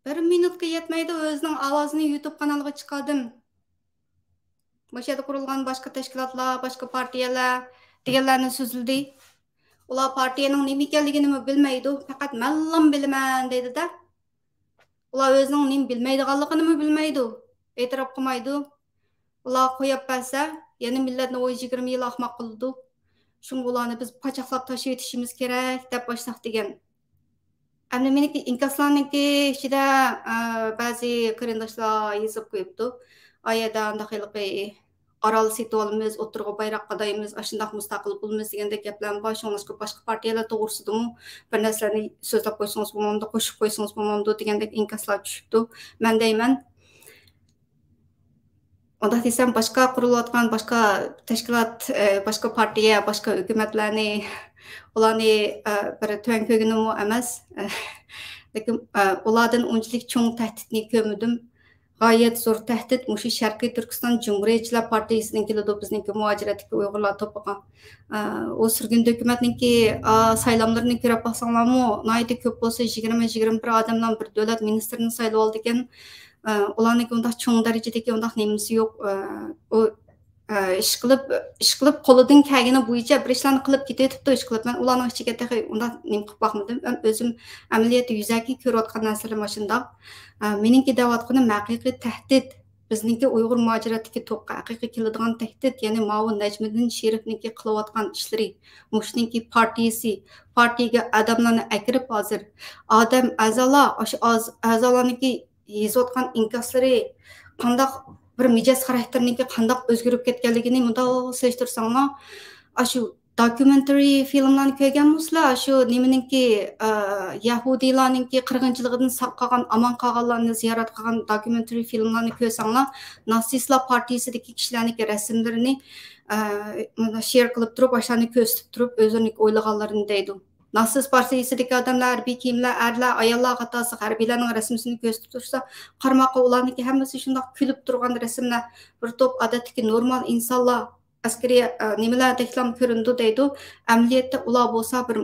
بىر مىنۇتقا يەتمەيدۇ، ئۆزىنىڭ ئاۋازىنى يۇتۇب قانالىغا چىقاردىم. مۇشۇ يەردە قۇرۇلغان باشقا تەشكىلاتلار، باشقا پارتىيەلەر دېگەنلەرنى سۆزلىدى. ئۇلار پارتىيەنىڭ نېمە ئىكەنلىكىنىمۇ بىلمەيدۇ، پەقەت مەنلا بىلىمەن دەيدۇ-دە. ئۇلار ئۆزىنىڭ نېمە بىلمەيدىغانلىقىنىمۇ بىلمەيدۇ، ئېتىراپ قىلمايدۇ. ئۇلار قويۇپ بەرسە، يەنە مىللەتنى ئون يىگىرمە يىل ئاخماق قىلىدۇ. شۇڭا ئۇلارنى بىز پاچاقلاپ تاشلىۋېتىشىمىز كېرەك، دەپ باشلاق دېگەن. ئەمدى مېنىڭكى ئىنكاسلارنىڭكى ئىچىدە، ئە، بەزى قېرىنداشلار يېزىپ قويۇپتۇ. ئا يەردە ئانداق ھېلىقى ئارال سېتىۋالىمىز، ئوتتۇرىغا بايراق قادايمىز، ئاشۇنداق مۇستەقىل بولىمىز دېگەندەك گەپلەرمۇ بار. شۇڭلاشقا باشقا پارتىيەلەر توغرىسىدىمۇ بىر نەرسىلەرنى سۆزلەپ قويسىڭىز بولمامدۇ، قوشۇپ قويسىڭىز بولمامدۇ دېگەندەك ئىنكاسلار چۈشۈپتۇ. مەن دەيمەن، ئۇنداق دېسەم، باشقا قۇرۇلۇۋاتقان باشقا تەشكىلات، ئە، باشقا پارتىيە، باشقا ھۆكۈمەتلەرنى، ئۇلارنى، ئە، بىر تۆۋەن كۆرگىنىممۇ ئەمەس. لېكىن، ئە، ئۇلاردىن ئۇنچىلىك چوڭ تەھدىتنى كۆرمىدىم. غايەت زور تەھدىت مۇشۇ شەرقىي تۈركىستان جۇمھۇرىيەتچىلەر پارتىيىسىنىڭكى كېلىدۇ، بىزنىڭكى مۇھاجىرەتتىكى ئۇيغۇرلار توپىغا. ئە، ئۇ سۈرگۈندە ھۆكۈمەتنىڭكى، ئا، سايلاملىرىنى كۆرۈپ باقساڭلارمۇ، ناھايىتى كۆپ بولسا يىگىرمە، يىگىرمە بىر ئادەملا بىر دۆلەت مىنىستىرىنى سايلىۋالىدىكەن. ئە، ئۇلارنىڭكى ئۇنداق چوڭ دەرىجىدىكى ئۇنداق نېمىسى يوق. ئە، ئۇ، ئە، ئىشقىلىپ، ئىشقىلىپ قولىدىن كەلگىنى بويىچە بىر ئىشلارنى قىلىپ كېتىۋېتىپتۇ. ئىشقىلىپ مەن ئۇلارنىڭ ئىچىگە تېخى ئۇنداق نېمە قىلىپ باقمىدىم. ئەم-، ئۆزۈم ئەمەلىيەتتە يۈزەكى كۆرۈۋاتقان نەرسىلىرىم ئاشۇنداق. ئە، مېنىڭكى دەۋاتقىنىم ھەقىقىي تەھدىت. بىزنىڭكى ئۇيغۇر مۇھاجىرەتتىكى توپقا ھەقىقىي كېلىدىغان تەھدىت، يەنى ماۋۇ نەجمىدىن شېرىپنىڭكى قىلىۋاتقان ئىشلىرى، مۇشۇنىڭكى پارتىيىسى، پارتىيىگە ئادەملەرنى ئەكىرىپ ھازىر ئادەم ئەزالار، ئاشۇ ئاز-، ئەزالارنىڭكى يېزىۋاتقان ئىنكاسلىرى، قانداق بىر مىجەز خاراكتېرنىڭكى قانداق ئۆزگىرىپ كەتكەنلىكىنى مۇنداق سېلىشتۇرساڭلار، ئاشۇ دوكيۇمېنترى فىلىملارنى كۆرگەنمۇسىلەر؟ شۇ نېمىنىڭكى، ئە، يەھۇدىيلارنىڭكى قىرغىنچىلىقىدىن ساق قالغان، ئامان قالغانلارنى زىيارەت قىلغان دوكيۇمېنترى فىلىملارنى كۆرسەڭلار، ناتسىستلار پارتىيىسىدىكى كىشىلەرنىڭكى رەسىملىرىنى، ئە، مانا شېئىر قىلىپ تۇرۇپ، ئاشۇلارنى كۆرسىتىپ تۇرۇپ، ئۆزلىرىنىڭكى ئويلىغانلىرىنى دەيدۇ. ناتسىست پارتىيىسىدىكى ئادەملەر ھەربىي كىيىملەر، ئەرلەر، ئاياللار قاتارلىق ھەربىيلەرنىڭ رەسىمىسىنى كۆرسىتىپ تۇرسا، قارىماققا ئۇلارنىڭكى ھەممىسى شۇنداق كۈلۈپ تۇرغان رەسىملەر، بىر توپ ئادەتتىكى نورمال ئىنسانلار، ئەسكىرىي، ئە، نېمىلەردەكلا كۆرۈنىدۇ دەيدۇ. ئەمەلىيەتتە ئۇلار بولسا بىر،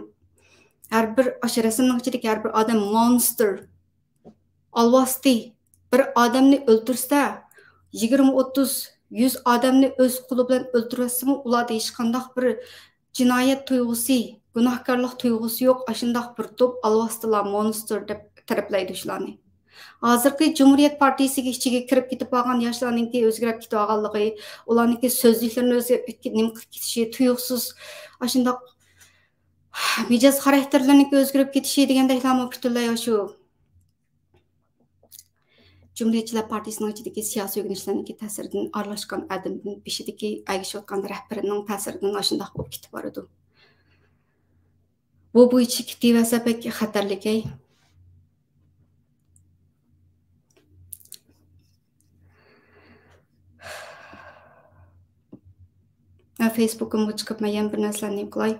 ھەر بىر ئاشۇ رەسىمنىڭ ئىچىدىكى ھەر بىر ئادەم مونستر، ئالۋاستى. بىر ئادەمنى ئۆلتۈرسە، يىگىرمە، ئوتتۇز، يۈز ئادەمنى ئۆز قولى بىلەن ئۆلتۈرۈۋەتسىمۇ، ئۇلاردا ھېچقانداق بىر جىنايەت تۇيغۇسى، گۇناھكارلىق تۇيغۇسى يوق. ئاشۇنداق بىر توپ ئالۋاستىلار، مونستر دەپ تەرىپلەيدۇ شۇلارنى. ھازىرقى جۇمھۇرىيەت پارتىيىسىگە ئىچىگە كىرىپ كېتىپ قالغان ياشلارنىڭكى ئۆزگىرىپ كېتىۋالغانلىقى، ئۇلارنىڭكى سۆزلۈكلىرىنى ئۆزگەرتىپ، نېمە قىلىپ كېتىشى، تۇيۇقسىز ئاشۇنداق مىجەز خاراكتېرلىرىنىڭكى ئۆزگىرىپ كېتىشى دېگەندەكلەرمۇ پۈتۈنلەي شۇ جۇمھۇرىيەتچىلەر پارتىيىسىنىڭ ئىچىدىكى سىياسىي ئۆگىنىشلەرنىڭكى تەسىرىدىن ئارىلاشقان ئادەمدىن بېشىدىكى ئەگىشىۋاتقان رەھبىرىنىڭ تەسىرىدىن ئاشۇنداق بولۇپ كېتىپ بارىدۇ. بۇ بويىچە كېتىۋەرسە بەك خەتەرلىكەي. مەن فېيسبۇكۇمغا چىقىپ، مەن يەنە بىر نەرسىلەرنى نېمە قىلاي.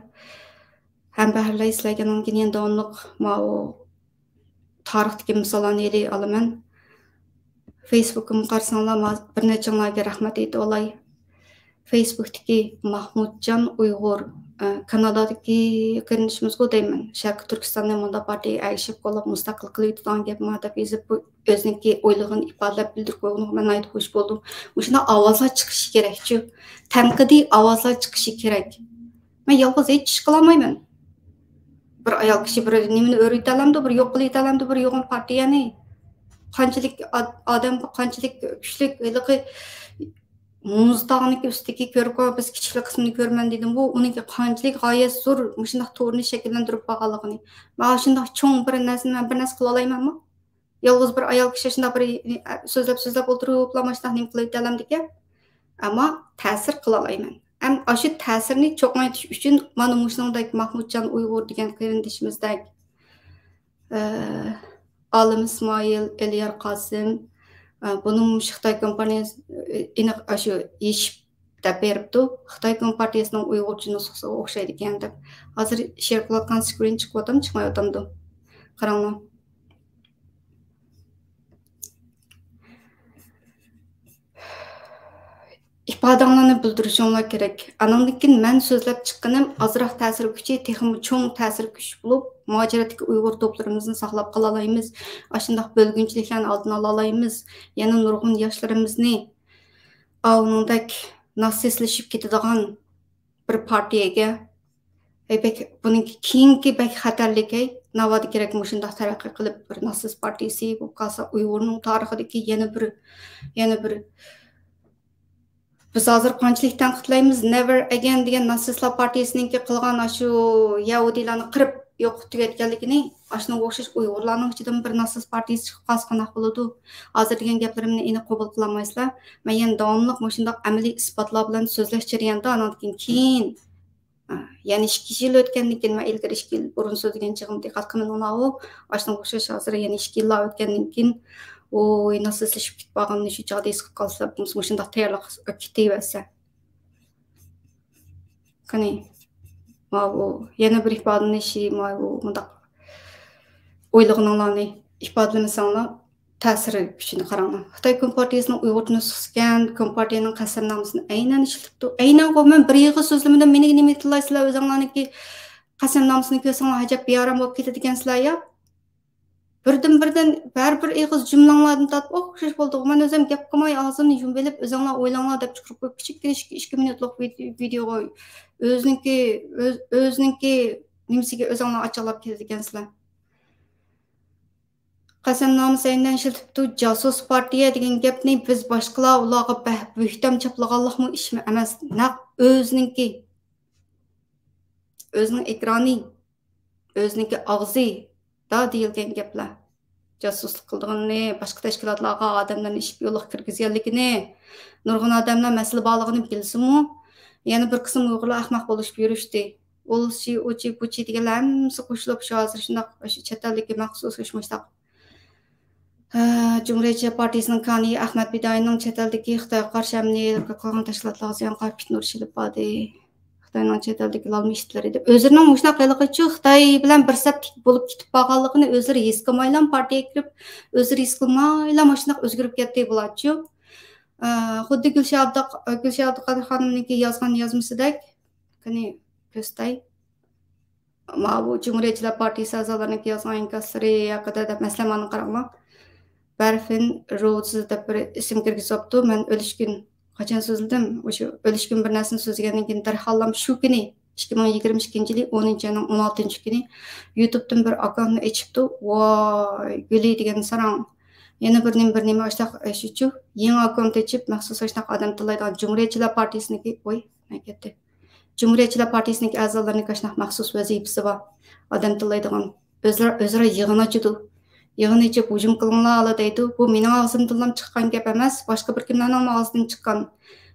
ھەم بەھرىلەي سىلەرگە ئاندىن كېيىن يەنە داۋاملىق ماۋۇ تارىختىكى مىساللارنى ئېلىپ ئالىمەن. فېيسبۇكۇمغا قارىساڭلار، ما-، بىر نەچچىڭلارگە رەھمەت ئېيتىۋالاي. فېيسبۇكتىكى ماھمۇتجان ئۇيغۇر، ئە، كانادادىكى قېرىندىشىمىزغۇ دەيمەن. شەرقىي تۈركىستاننى مۇنداق پارتىيەگە ئەگىشىپ قوللاپ مۇستەقىل قىلىۋېتىدىغان گەپما دەپ يېزىپ، بۇ ئۆزىنىڭكى ئويلىغىنى ئىپادىلەپ بىلدۈرۈپ قويغىنىغا مەن ناھايىتى خۇش بولدۇم. مۇشۇنداق ئاۋازلار چىقىشى كېرەكچۇ. تەنقىدىي ئاۋازلار چىقىشى كېرەك. مەن يالغۇز ھېچ ئىش قىلالمايمەن. بىر ئايال كىشى بىر نېمىنى ئۆرۈتەلەمدۇ، بىر يوق قىلىۋېتەلەمدۇ، بىر يوغان پارتىيەنى؟ قانچىلىك ئاد-، ئادەم، قانچىلىك كۈچلۈك، ھېلىقى مۇز تاغنىڭكى ئۈستىدىكى كۆرۈپ قويۇڭ، بىز كىچىكلا قىسمىنى كۆرىمەن دېدىمغۇ، ئۇنىڭكى قانچىلىك غايەت زور مۇشۇنداق تورنى شەكىللەندۈرۈپ بارغانلىقىنى. مانا شۇنداق چوڭ بىر نەرسىنى مەن بىر نەرسە قىلالايمەنمۇ؟ يالغۇز بىر ئايال كىشى شۇنداق بىر، ئە، سۆزلەپ، سۆزلەپ ئولتۇرۇپلا مانا شۇنداق نېمە قىلىۋېتەلەمدىكەن؟ ئەمما تەسىر قىلالايمەن. ھەم ئاشۇ تەسىرنى چوڭايتىش ئۈچۈن مانا مۇشۇنىڭدەك ماھمۇتجان ئۇيغۇر دېگەن قېرىندىشىمىزدەك، ئە، ئالىم ئىسمائىل، ئېلىيار قاسىم، ئە، بۇنىمۇ مۇشۇ خىتاي كومپانىيەسى، ئېنىق ئاشۇ يېشىپ دەپ بېرىپتۇ. خىتاي كومپارتىيەسىنىڭ ئۇيغۇرچە نۇسخىسىغا ئوخشايدىكەن دەپ. ھازىر شېئىر قىلىۋاتقان سكرىن چىقىۋاتامدۇ، چىقمايۋاتامدۇ؟ قاراڭلار. ئىپادەڭلارنى بىلدۈرۈشۈڭلار كېرەك. ئانىڭدىن كېيىن مەن سۆزلەپ چىققىنىم ئازراق تەسىر كۈچى، تېخىمۇ چوڭ تەسىر كۈچ بولۇپ، مۇھاجىرەتتىكى ئۇيغۇر توپلىرىمىزنى ساقلاپ قالالايمىز. ئاشۇنداق بۆلگۈنچىلىكلەرنى ئالدىنى ئالالايمىز. يەنە نۇرغۇن ياشلىرىمىزنى ئاۋۇنىڭدەك ناتسىستلىشىپ كېتىدىغان بىر پارتىيەگە، ئەي، بەك، بۇنىڭكى كېيىنكى بەك خەتەرلىك، ئەي، ناۋادا كېرەك مۇشۇنداق تەرەققىي قىلىپ، بىر ناتسىست پارتىيىسى بولۇپ قالسا، ئۇيغۇرنىڭ تارىخىدىكى يەنە بىر، يەنە بىر، بىز ھازىر قانچىلىك تەنقىدلەيمىز، نېۋەر ئەگەين دېگەن ناتسىستلار پارتىيىسىنىڭكى قىلغان ئاشۇ يەھۇدىيلارنى قىرىپ يوقىتىپ تۈگەتكەنلىكىنى، ئاشۇنىڭغا ئوخشاش ئۇيغۇرلارنىڭ ئىچىدىن بىر ناتسىست پارتىيىسى چىقىپ قالسا قانداق بولىدۇ؟ ھازىر دېگەن گەپلىرىمنى ئېنىق قوبۇل قىلالمايسىلەر. مەن يەنە داۋاملىق مۇشۇنداق ئەمەلىي ئىسپاتلار بىلەن سۆزلەش جەريانىدا، ئانىڭدىن كېيىن، كېيىن، ھە، يەنە ئىككى يىل ئۆتكەندىن كېيىن، مەن ئىلگىرى ئىككى يىل بۇرۇن سۆزلىگەن چېغىمدا دىققەت قىلمىدىڭلارغۇ، ئاشۇنىڭغا ئوخشاش ھازىر يەنە ئىككى يىللار ئۆتكەندىن كېيىن، ۋوي، ناتسىستلىشىپ كېتىپ قالغىنىنى شۇ چاغدا ھېس قىلىپ قالسىلەر، مۇشۇنداق تەييارلىق كېتىۋەرسە. قېنى، ماۋۇ يەنە بىر ئىپادىلىنىشى، ماۋۇ مۇنداق ئويلىغىنىڭلارنى ئىپادىلىمىسەڭلار، تەسىر كۈچىنى قاراڭلار. خىتاي كومپارتىيىسىنىڭ ئۇيغۇرچە نۇسخىسىكەن، كومپارتىيەنىڭ قەسەمنامىسىنى ئەينەن ئىشلىتىپتۇ. ئەينەنغۇ مەن بىر ئېغىز سۆزلىمىدىم، مېنىڭگە نېمە ئېيتىلايسىلەر، ئۆزۈڭلارنىڭكى قەسەمنامىسىنى كۆرسەڭلار ئەجەب بىئارام بولۇپ كېتىدىكەنسىلەر يا. بىردىن بىردىن ھەر بىر ئېغىز جۈملەڭلاردىن تارتىپ ئوخشاش بولدىغۇ. مەن ئۆزۈم گەپ قىلماي، ئاغزىمنى يۇمۇۋېلىپ، ئۆزۈڭلار ئويلاڭلار دەپ چىقىرىپ قويۇپ، كىچىككىنە ئىككى، ئىككى مىنۇتلۇق ۋىدې-، ۋىدېئوغا ئۆزىنىڭكى، ئۆز-، ئۆزىنىڭكى نېمىسىگە ئۆزۈڭلار ئاچچىقلاپ كېتىدىكەنسىلەر. قەسەمنامىسى ئەينەن ئىشلىتىپتۇ، جاسۇس پارتىيە دېگەن گەپنى بىز باشقىلار ئۇلارغا بەك بۆھتان چاپلىغانلىقمۇ ئىشمۇ ئەمەس، نەق ئۆزىنىڭكى، ئۆزىنىڭ ئېكرانى، ئۆزىنىڭكى ئاغزىدا دېيىلگەن گەپلەر. جاسۇسلۇق قىلىدىغىنىنى، باشقا تەشكىلاتلارغا ئادەملەرنى ئىشىپ يولغا كىرگۈزگەنلىكىنى، نۇرغۇن ئادەملەر مەسىلە بارلىقىنى بىلسىمۇ، يەنە بىر قىسىم ئۇيغۇرلار ئەخمەق بولۇشۇپ يۈرۈشتى. ئۇلسى، ئۇچى، بۇچى دېگەنلەر ھەممىسى قوشۇلۇپ، شۇ ھازىر شۇنداق شۇ چەت ئەلدىكى مەخسۇس شۇ مۇشۇنداق، ھە، جۇمھۇرىيەتچى پارتىيىسىنىڭ كانى ئەخمەت پىدائىينىڭ چەت ئەلدىكى خىتايغا قارشى ئەمەلىيلىككە قىلغان تەشكىلاتلارغا زىيان قىلىپ پىتنە ئۇرۇشى ئېلىپ باردى. خىتاينىڭ چەت ئەلدىكى لالما ئىتلىرى دەپ. ئۆزلىرىنىڭ مۇشۇنداق ھېلىقىچۇ خىتاي بىلەن بىر سەپتىكى بولۇپ كېتىپ بارغانلىقىنى ئۆزلىرى ھېس قىلمايلا پارتىيەگە كىرىپ، ئۆزلىرى ھېس قىلمايلا مۇشۇنداق ئۆزگىرىپ كەتتى بۇلارچۇ. ئە، خۇددى گۈلشە ئابدۇق-، گۈلشە ئابدۇقادىر خانىمنىڭكى يازغان يازمىسىدەك. قېنى كۆرسىتەي. ماۋۇ جۇمھۇرىيەتچىلەر پارتىيىسى ئەزالىرىنىڭكى يازغان ئىنكاسلىرى ھەققىدە دەپ، مەسىلەن، مانا قاراڭلار. بەرفىن روزى دەپ بىر ئىسىم كىرگۈزۈپتۇ. مەن ئۆلۈشكۈن قاچان سۆزلىدىم؟ ئاشۇ ئۆلۈشكۈن بىر نەرسىنى سۆزلىگەندىن كېيىن دەرھاللام شۇ كۈنى، ئىككى مىڭ يىگىرمە ئىككىنچى يىلى ئونىنچى ئاينىڭ ئون ئالتىنچى كۈنى يۇتۇبتىن بىر ئاككاونتنى ئېچىپتۇ. ۋاي، گۈلى دېگەن ساراڭ. يەنە بىر نېمە، بىر نېمە ئاشۇنداق، ئاشۇچۇ. يېڭى ئاككاونت ئېچىپ، مەخسۇس ئاشۇنداق ئادەم تىللايدىغان جۇمھۇرىيەتچىلەر پارتىيىسىنىڭكى، ۋاي، نەگەتتى. جۇمھۇرىيەتچىلەر پارتىيىسىنىڭكى ئەزالىرىنىڭكى ئاشۇنداق مەخسۇس ۋەزىپىسى بار. ئادەم تىللايدىغان. ئۆزئارا، ئۆزئارا يىغىن ئاچىدۇ. يىغىن ئېچىپ ھۇجۇم قىلىڭلار ئالا دەيدۇ. بۇ مېنىڭ ئاغزىمدىنلا چىققان گەپ ئەمەس، باشقا بىر كىملەرنىڭمۇ ئاغزىدىن چىققان.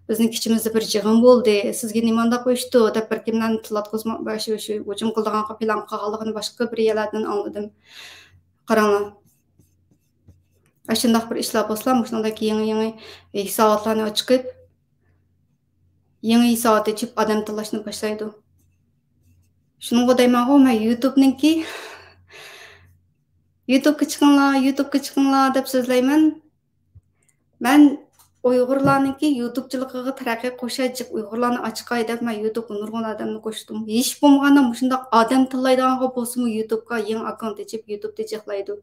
بىزنىڭ ئىچىمىزدە بىر يىغىن بولدى، سىزگە نېمانداق ئۇيۇشتى دەپ بىر كىملەرنى تىللاتقۇزما-، شۇ، شۇ ھۇجۇم قىلىدىغانغا پىلان قىلغانلىقىنى باشقا بىر يەرلەردىن ئاڭلىدىم. قاراڭلار. ئاشۇنداق بىر ئىشلار بولسىلا، مۇشۇنداق يېڭى، يېڭى ھېساباتلارنى ئاچىقىپ، يېڭى ھېسابات ئېچىپ ئادەم تىللاشنى باشلايدۇ. شۇنىڭغا دەيمەنغۇ، مەن يۇتۇبنىڭكى، يۇتۇبقا چىقىڭلار، يۇتۇبقا چىقىڭلار دەپ سۆزلەيمەن. مەن ئۇيغۇرلارنىڭكى يۇتۇبچىلىقىغا تەرەققىي قوشاي، جىق ئۇيغۇرلارنى ئاچىقاي دەپ مەن يۇتۇبقا نۇرغۇن ئادەمنى قوشتۇم. ھېچ بولمىغاندا مۇشۇنداق ئادەم تىللايدىغانغا بولسىمۇ يۇتۇبقا يېڭى ئاككاونت ئېچىپ يۇتۇبتا جىقلايدۇ.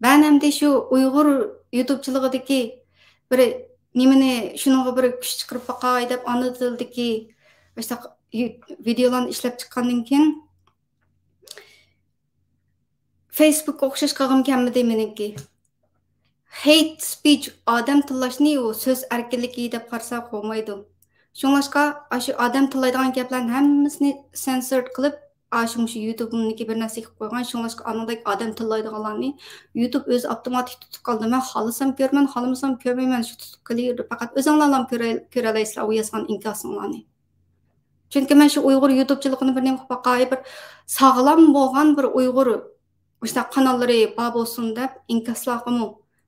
مەن ئەمدى شۇ ئۇيغۇر يۇتۇبچىلىقىدىكى بىر نېمىنى، شۇنىڭغا بىر كۈچ چىقىرىپ باقاي دەپ، ئانا تىلدىكى مۇشۇنداق يۇ-، ۋىدېئولارنى ئىشلەپ چىققاندىن كېيىن، فېيسبۇكقا ئوخشاش قىلغۇم كەلمىدى مېنىڭكى. ھېيت سپىچ، ئادەم تىللاشنى ئۇ سۆز ئەركىنلىكى دەپ قارىساق بولمايدۇ. شۇڭلاشقا، ئاشۇ ئادەم تىللايدىغان گەپلەرنىڭ ھەممىسىنى سېنسورد قىلىپ، ئاشۇ مۇشۇ يۇتۇبۇمنىڭكى بىر نەرسە قىلىپ قويغان. شۇڭلاشقا ئانىڭدەك ئادەم تىللايدىغانلارنى يۇتۇب ئۆزى ئاپتوماتىك تۇتۇپ قالىدۇ. مەن خالىسام كۆرىمەن، خالىمىسام كۆرمەيمەن. شۇ تۇتۇپ قېلىۋېرىدۇ. پەقەت ئۆزۈڭلارلا كۆرە-، كۆرەلەيسىلەر ئۇ يازغان ئىنكاسىڭلارنى. چۈنكى مەن شۇ ئۇيغۇر يۇتۇبچىلىقىنى بىر نېمە قىلىپ باقاي، بىر ساغلام بولغان بىر ئۇيغۇر مۇشۇنداق قاناللىرى بار بولسۇن دەپ ئىنكاسلارغىمۇ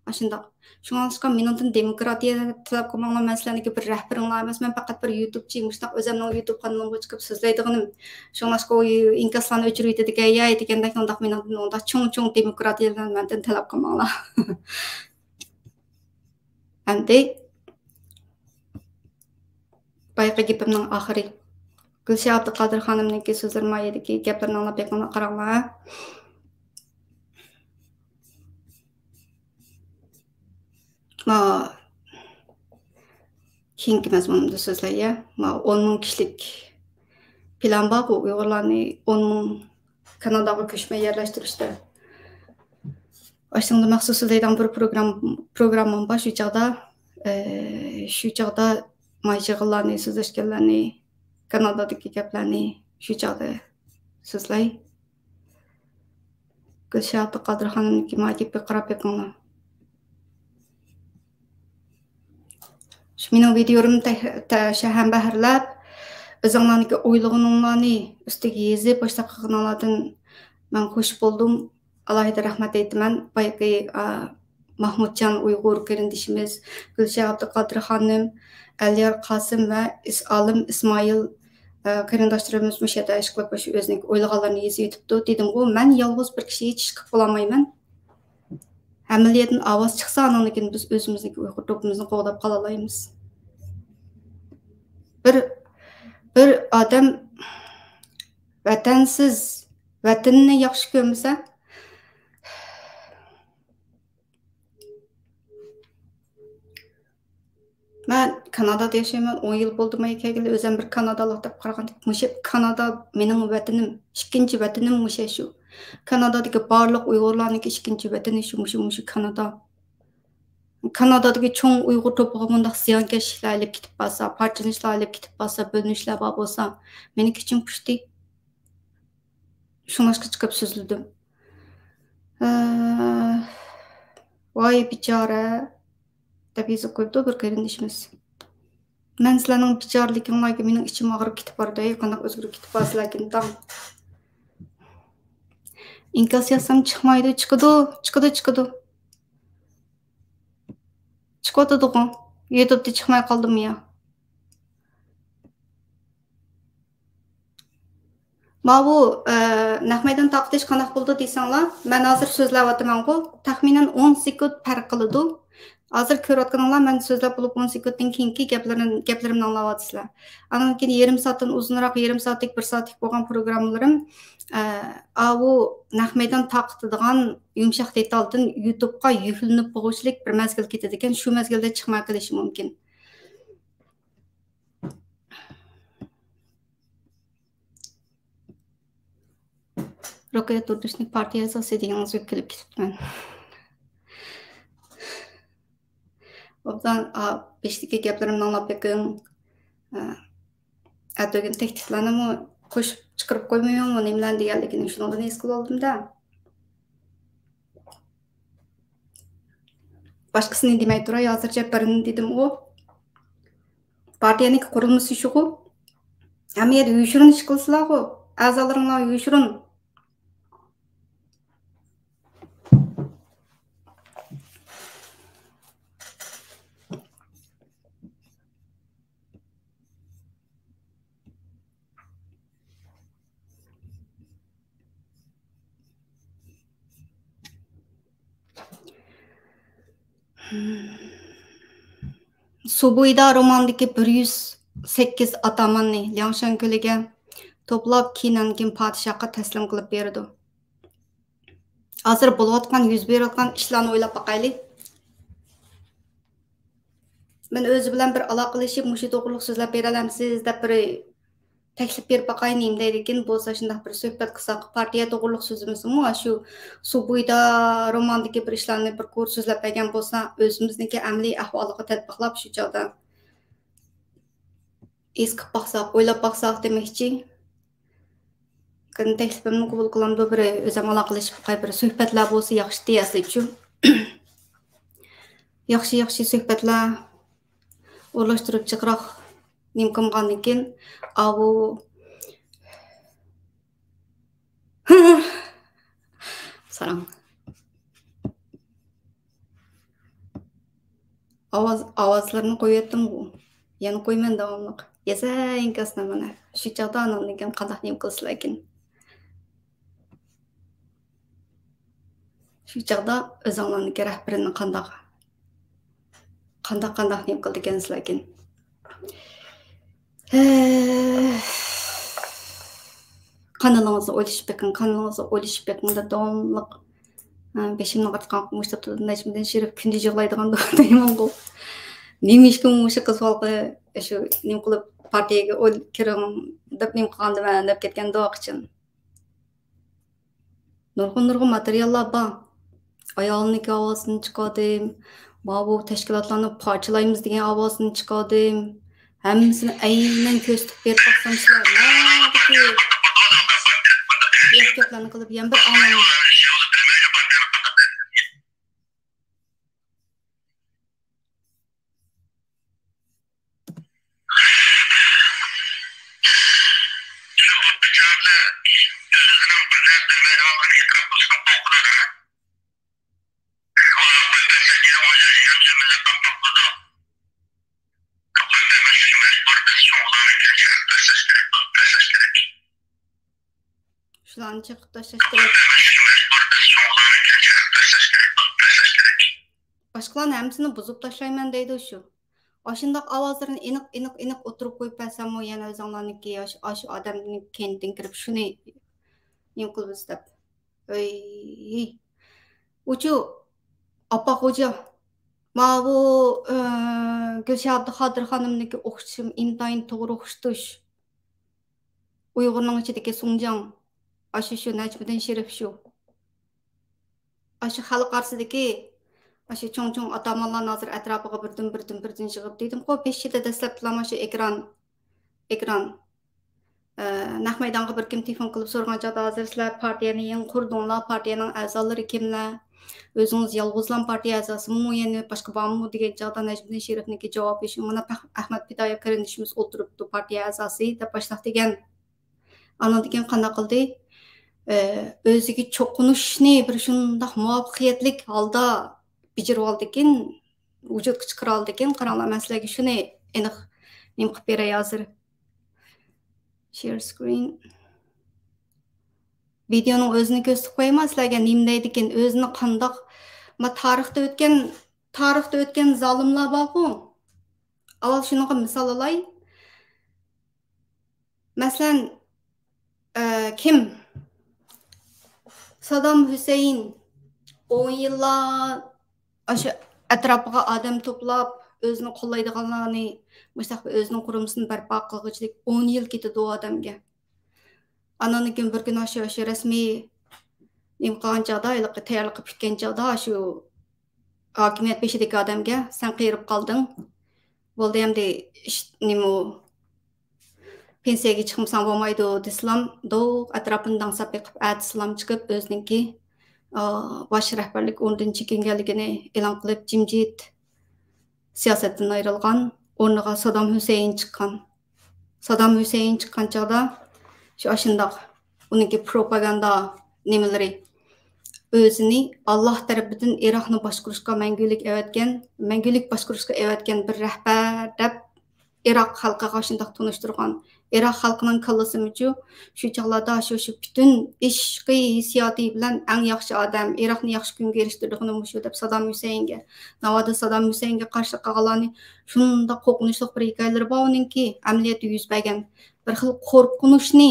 ئاشۇنداق. شۇڭلاشقا مېنىڭدىن دېموكراتىيە تەلەپ قىلماڭلار، مەن سىلەرنىڭكى بىر رەھبىرىڭلار ئەمەس، مەن پەقەت بىر يۇتۇبچى، مۇشۇنداق ئۆزۈمنىڭ يۇتۇب قانىلىمغا چىقىپ سۆزلەيدىغىنىم. شۇڭلاشقا ئۇ ئىنكاسلارنى ئۆچۈرۈۋېتىدىكەن ياي دېگەندەك، ئۇنداق مېنىڭدىن ئۇنداق چوڭ-چوڭ دېموكراتىيەلەرنى مەندىن تەلەپ قىلماڭلار. ئەمدى بايىقى گېپىمنىڭ ئاخىرى. گۈلشە ئابدۇقادىر خانىمنىڭكى سۆزلىرى مايىدىكى گەپلىرىنى ئاڭلاپ بېقىڭلار، قاراڭلار. ما، كېيىنكى مەزمۇنۇمدا سۆزلەي، يا. ما، ئون مىڭ كىشىلىك پىلان بار، بۇ ئۇيغۇرلارنى ئون مىڭ كاناداغا كۆچمەي يەرلەشتۈرۈشتە. ئاشۇنىڭدا مەخسۇس سۆزلەيدىغان بىر پروگرام-، پروگراممام بار. شۇ چاغدا، ئە، شۇ چاغدا ما يىغىنلارنى، سۆزلەشكەنلەرنى، كانادادىكى گەپلەرنى شۇ چاغدا سۆزلەي. گۈلشات قادىر خانىمنىڭكى ما گېپىگە قاراپ بېقىڭلار. شۇ مېنىڭ ۋىدىيولىرىمنى تە-، تە-، شە-، ھەمبەھىرلەپ، ئۆزۈڭلارنىڭكى ئويلىغىنىڭلارنى ئۈستىگە يېزىپ، باشلاپ قىلغىنىڭلاردىن مەن خوش بولدۇم. ئالاھىدە رەھمەت ئېيتىمەن. بايىقى، ئا، ماھمۇتجان ئۇيغۇر قېرىندىشىمىز، گۈلشە ئابدۇقادىر خانىم، ئەليار قاسىم ۋە ئىس-، ئالىم ئىسمائىل، ئا، قېرىنداشلىرىمىز مۇشۇ يەردە ئىشقىلىپ مۇشۇ ئۆزىنىڭكى ئويلىغانلىرىنى يېزىۋېتىپتۇ. دېدىمغۇ، مەن يالغۇز بىر كىشى ھېچ ئىش قىلىپ بولالمايمەن. ئەمەلىيەتتىن ئاۋاز چىقسا، ئاندىن كېيىن بىز ئۆزىمىزنىڭكى ئۇيغۇر توپىمىزنى قوغداپ قالالايمىز. بىر، بىر ئادەم ۋەتەنسىز، ۋەتىنىنى ياخشى كۆرمىسە، مەن كانادادا ياشايمەن، ئون يىل بولدى مەن كەلگىلى، ئۆزۈم بىر كانادالىق دەپ قارىغاندا، مۇشۇ كانادا مېنىڭ ۋەتىنىم، ئىككىنچى ۋەتىنىم مۇشۇ شۇ. كانادادىكى بارلىق ئۇيغۇرلارنىڭكى ئىككىنچى ۋەتىنى شۇ، مۇشۇ، مۇشۇ كانادا. كانادادىكى چوڭ ئۇيغۇر توپىغا مۇنداق زىيانكەشلىكلەر ئېلىپ كېتىپ بارسا، پارچىلىنىشلار ئېلىپ كېتىپ بارسا، بۆلۈنۈشلەر بار بولسا، مېنىڭ ئىچىم پۇشتى. شۇڭلاشقا چىقىپ سۆزلىدىم. ئە، ۋاي بىچارە دەپ يېزىپ قويۇپتۇ بىر قېرىندىشىمىز. مەن سىلەرنىڭ بىچارىلىكىڭلارغا مېنىڭ ئىچىم ئاغرىپ كېتىپ بارىدۇ. ھەي، قانداق ئۆزگىرىپ كېتىپ بارسىلەركىن تاڭ. ئىنكاس يازسام چىقمايدۇ. چىقىدۇ، چىقىدۇ، چىقىدۇ. چىقىۋاتىدىغۇ. يۇتۇبتا چىقماي قالدىمۇ يا؟ ماۋۇ، ئە، نەق مەيدان تارقىتىش قانداق بولىدۇ دېسەڭلار، مەن ھازىر سۆزلەۋاتىمەنغۇ، تەخمىنەن ئون سېكۇنت پەرق قىلىدۇ. ھازىر كۆرۈۋاتقىنىڭلار مەن سۆزلەپ بولۇپ ئون سېكۇنتتىن كېيىنكى گەپلىرىم-، گەپلىرىمنى ئاڭلاۋاتىسىلەر. ئاندىن كېيىن يېرىم سائەتتىن ئۇزۇنراق، يېرىم سائەتلىك، بىر سائەتلىك بولغان پروگراممىلىرىم، ئە، ئاۋۇ نەق مەيدان تارقىتىدىغان يۇمشاق دېتالدىن يۇتۇبقا يۈكلىنىپ بولغۇچىلىك بىر مەزگىل كېتىدىكەن، شۇ مەزگىلدە چىقماي قېلىشى مۇمكىن. رۇقىيە تۇردۇشنى پارتىيە ئەزاسى دېگىنىڭىزگە كۈلۈپ كېتىپتىمەن. ئوبدان، ئا، بېشىدىكى گەپلىرىمنى ئاڭلاپ بېقىڭ. ئا، ئەتىگۈن تەكلىپلەرنىمۇ قوشۇپ چىقىرىپ قويمايمەنمۇ، نېمىلەرنى دېگەنلىكىنى شۇنىڭدىن ھېس قىلىۋالدىم-دە. باشقىسىنى دېمەي تۇراي، ھازىرچە بىرىنى دېدىمغۇ. پارتىيەنىڭكى قۇرۇلمىسى شۇغۇ. ھەممە يەردە يوشۇرۇن ئىش قىلسىلارغۇ. ئەزالىرىڭلار يوشۇرۇن. سۇبۇيدا روماندىكى بىر يۈز سەككىز ئاتاماننى لياڭشان كۆلىگە توپلاپ، كېيىن، ئاندىن كېيىن پادىشاھقا تەسلىم قىلىپ بېرىدۇ. ھازىر بولۇۋاتقان، يۈز بېرىۋاتقان ئىشلارنى ئويلاپ باقايلى. مەن ئۆزى بىلەن بىر ئالاقىلىشىپ، مۇشۇ توغرۇلۇق سۆزلەپ بېرەلەمسىز دەپ بىر تەكلىپ بېرىپ باقاي، نېمە دەيدىكىن، بولسا شۇنداق بىر سۆھبەت قىلساق، پارتىيە توغرۇلۇق سۆزلىمىسىمۇ، شۇ سۇبۇيدا روماندىكى بىر ئىشلارنى بىر قۇر سۆزلەپ بەرگەن بولسا، ئۆزىمىزنىڭكى ئەمەلىي ئەھۋالىغا تەتبىقلاپ، شۇ چاغدا ھېس قىلىپ باقساق، ئويلاپ باقساق دېمەكچى. كىن تەكلىپىمنى قوبۇل قىلامدۇ؟ بىر ئۆزۈم ئالاقىلىشىپ باقاي، بىر سۆھبەتلەر بولسا ياخشىتى ئەسلىچۇ. ياخشى، ياخشى سۆھبەتلەر ئورۇنلاشتۇرۇپ جىقراق نېمە قىلمىغاندىن كېيىن، ئاۋۇ ساراڭ. ئاۋاز، ئاۋازلىرىنى قويۇۋەتتىمغۇ. يەنە قويىمەن داۋاملىق. يازا ئىنكاسنى مانا. شۇ چاغدا ئاناندىن كېيىن قانداق نېمە قىلسىلەركىن. شۇ چاغدا ئۆزۈڭلارنىڭكى رەھبىرىنى قانداق، قانداق، قانداق نېمە قىلىدىكەنسىلەركىن. قانىلىڭىزنى ئويلىشىپ بېقىڭ، قانىلىڭىزنى ئويلىشىپ بېقىڭ دەپ داۋاملىق، ئە، بېشىمنى ئاغرىتقان مۇشۇ نەجمىدىن شېرىپ كۈندۈز يىغلايدىغان دەيمەنغۇ. نېمە ئىشكىن مۇشۇ قىز ھالقى شۇ نېمە قىلىپ پارتىيەگە ئول-، كىرىڭ دەپ نېمە قىلغاندىمەن دەپ كەتكەن دوقىچىن. نۇرغۇن، نۇرغۇن ماتېرىياللار بار. ئايالنىڭكى ئاۋازىنى چىقاردىم. ماۋۇ تەشكىلاتلارنى پارچىلايمىز دېگەن ئاۋازىنى چىقاردىم. ھەممىسىنى ئەينەن كۆرسىتىپ بېرىپ باقسام سىلەر نەدىكى گەپ-گەپلەرنى قىلىپ يەنە بىر ئاڭلاڭ. شۇلارنى چېقىپ تاشلاش كېرەك. باشقىلارنىڭ ھەممىسىنى بۇزۇپ تاشلايمەن دەيدۇ شۇ. ئاشۇنداق ئاۋازلىرىنى ئېنىق، ئېنىق، ئېنىق ئوتتۇرىغا قويۇپ بەرسەممۇ يەنە ئۆزۈڭلارنىڭكى ئاش-، ئاشۇ ئادەمنىڭ كەينىدىن كىرىپ شۇنى نېمە قىلىمىز دەپ. ئۆي. ئۇچۇ ئاپا خوجا. ماۋۇ، ئە، گۈلشات قادىر خانىمنىڭكى ئوخشىتىشىم ئىنتايىن توغرا ئوخشىتىش. ئۇيغۇرنىڭ ئىچىدىكى سۇڭجاڭ، ئاشۇ شۇ نەجمىدىن شېرىپ شۇ. ئاشۇ خەلق ئارىسىدىكى، ئاشۇ چوڭ-چوڭ ئاتامانلارنى ھازىر ئەتراپىغا بىردىن، بىردىن، بىردىن يىغىپ دېدىمغۇ، بېشىدا دەسلەپتىلا مانا شۇ ئېكران، ئېكران. ئە، نەق مەيدانغا بىر كىم تېلېفون قىلىپ سورىغان چاغدا، ھازىر سىلەر پارتىيەنى يېڭى قۇردۇڭلار، پارتىيەنىڭ ئەزالىرى كىملەر؟ ئۆزىڭىز يالغۇزلام پارتىيە ئەزاسىمۇ، يەنە باشقا بارمۇ دېگەن چاغدا نەجمىدىن شېرىپنىڭكى جاۋابى شۇ، مانا پەخ-، ئەخمەت پىدائىي قېرىندىشىمىز ئولتۇرۇپتۇ پارتىيە ئەزاسى دەپ باشلاق دېگەن. ئاندىن كېيىن قانداق قىلدى؟ ئۆزىگە چوقۇنۇشنى بىر شۇنداق مۇۋەپپەقىيەتلىك ھالدا بېجىرىۋالدىكىن، ۋۇجۇدقا چىقىرالدىكىن. قاراڭلار، مەن سىلەرگە شۇنى ئېنىق نېمە قىلىپ بېرەي ھازىر. Share screen. ۋىدېئونىڭ ئۆزىنى كۆرسىتىپ قويايمۇ سىلەرگە، نېمە دەيدىكىن، ئۆزىنى قانداق، ما، تارىختا ئۆتكەن، تارىختا ئۆتكەن زالىملار بارغۇ. ئاۋۋال شۇنىڭغا مىسال ئالاي. مەسىلەن، ئە، كىم؟ سادام ھۈسەيىن ئون يىللار ئاشۇ ئەتراپىغا ئادەم توپلاپ، ئۆزىنى قوللايدىغانلارنى، مۇشۇنداق بىر ئۆزىنىڭ قۇرۇلمىسىنى بەرپا قىلغۇچىلىك ئون يىل كېتىدۇ ئۇ ئادەمگە. ئانان كېيىن بىر كۈنى ئاشۇ، ئاشۇ رەسمىي نېمە قىلغان چاغدا، ھېلىقى تەييارلىق قىلىپ پۈتكەن چاغدا، ئاشۇ ھاكىمىيەت بېشىدىكى ئادەمگە، سەن قېرىپ قالدىڭ، بولدى ئەمدى ئىش، نېمە ئۇ، پېنسىيەگە چىقمىساڭ بولمايدۇ دېسىلام، دوغ ئەتراپىنى داڭساپ بېقىپ، ئەتىسىلام چىقىپ، ئۆزىنىڭكى، ئا، باش رەھبەرلىك ئورنىدىن چېكىنگەنلىكىنى ئېلان قىلىپ، جىمجىت سىياسەتتىن ئايرىلغان، ئورنىغا سادام ھۈسەيىن چىققان. سادام ھۈسەيىن چىققان چاغدا شۇ ئاشۇنداق ئۇنىڭكى پروپاگاندا نېمىلىرى، ئۆزىنى ئاللاھ تەرىپىدىن ئىراقنى باشقۇرۇشقا مەڭگۈلۈك ئەۋەتكەن، مەڭگۈلۈك باشقۇرۇشقا ئەۋەتكەن بىر رەھبەر دەپ ئىراق خەلقىگە شۇنداق تونۇشتۇرغان. ئىراق خەلقىنىڭ كاللىسىمۇچۇ شۇ چاغلاردا شۇ، شۇ پۈتۈن ئىشقى ھېسسىياتى بىلەن ئەڭ ياخشى ئادەم، ئىراقنى ياخشى كۈنگە ئېرىشتۈرىدىغىنى مۇشۇ دەپ سادام ھۈسەيىنگە، ناۋادا سادام ھۈسەيىنگە قارشى قىلغانلارنى شۇنداق قورقۇنچلۇق بىر ھېكايىلىرى بار ئۇنىڭكى، ئەمەلىيەتتە يۈز بەرگەن. بىر خىل قورقۇنچنى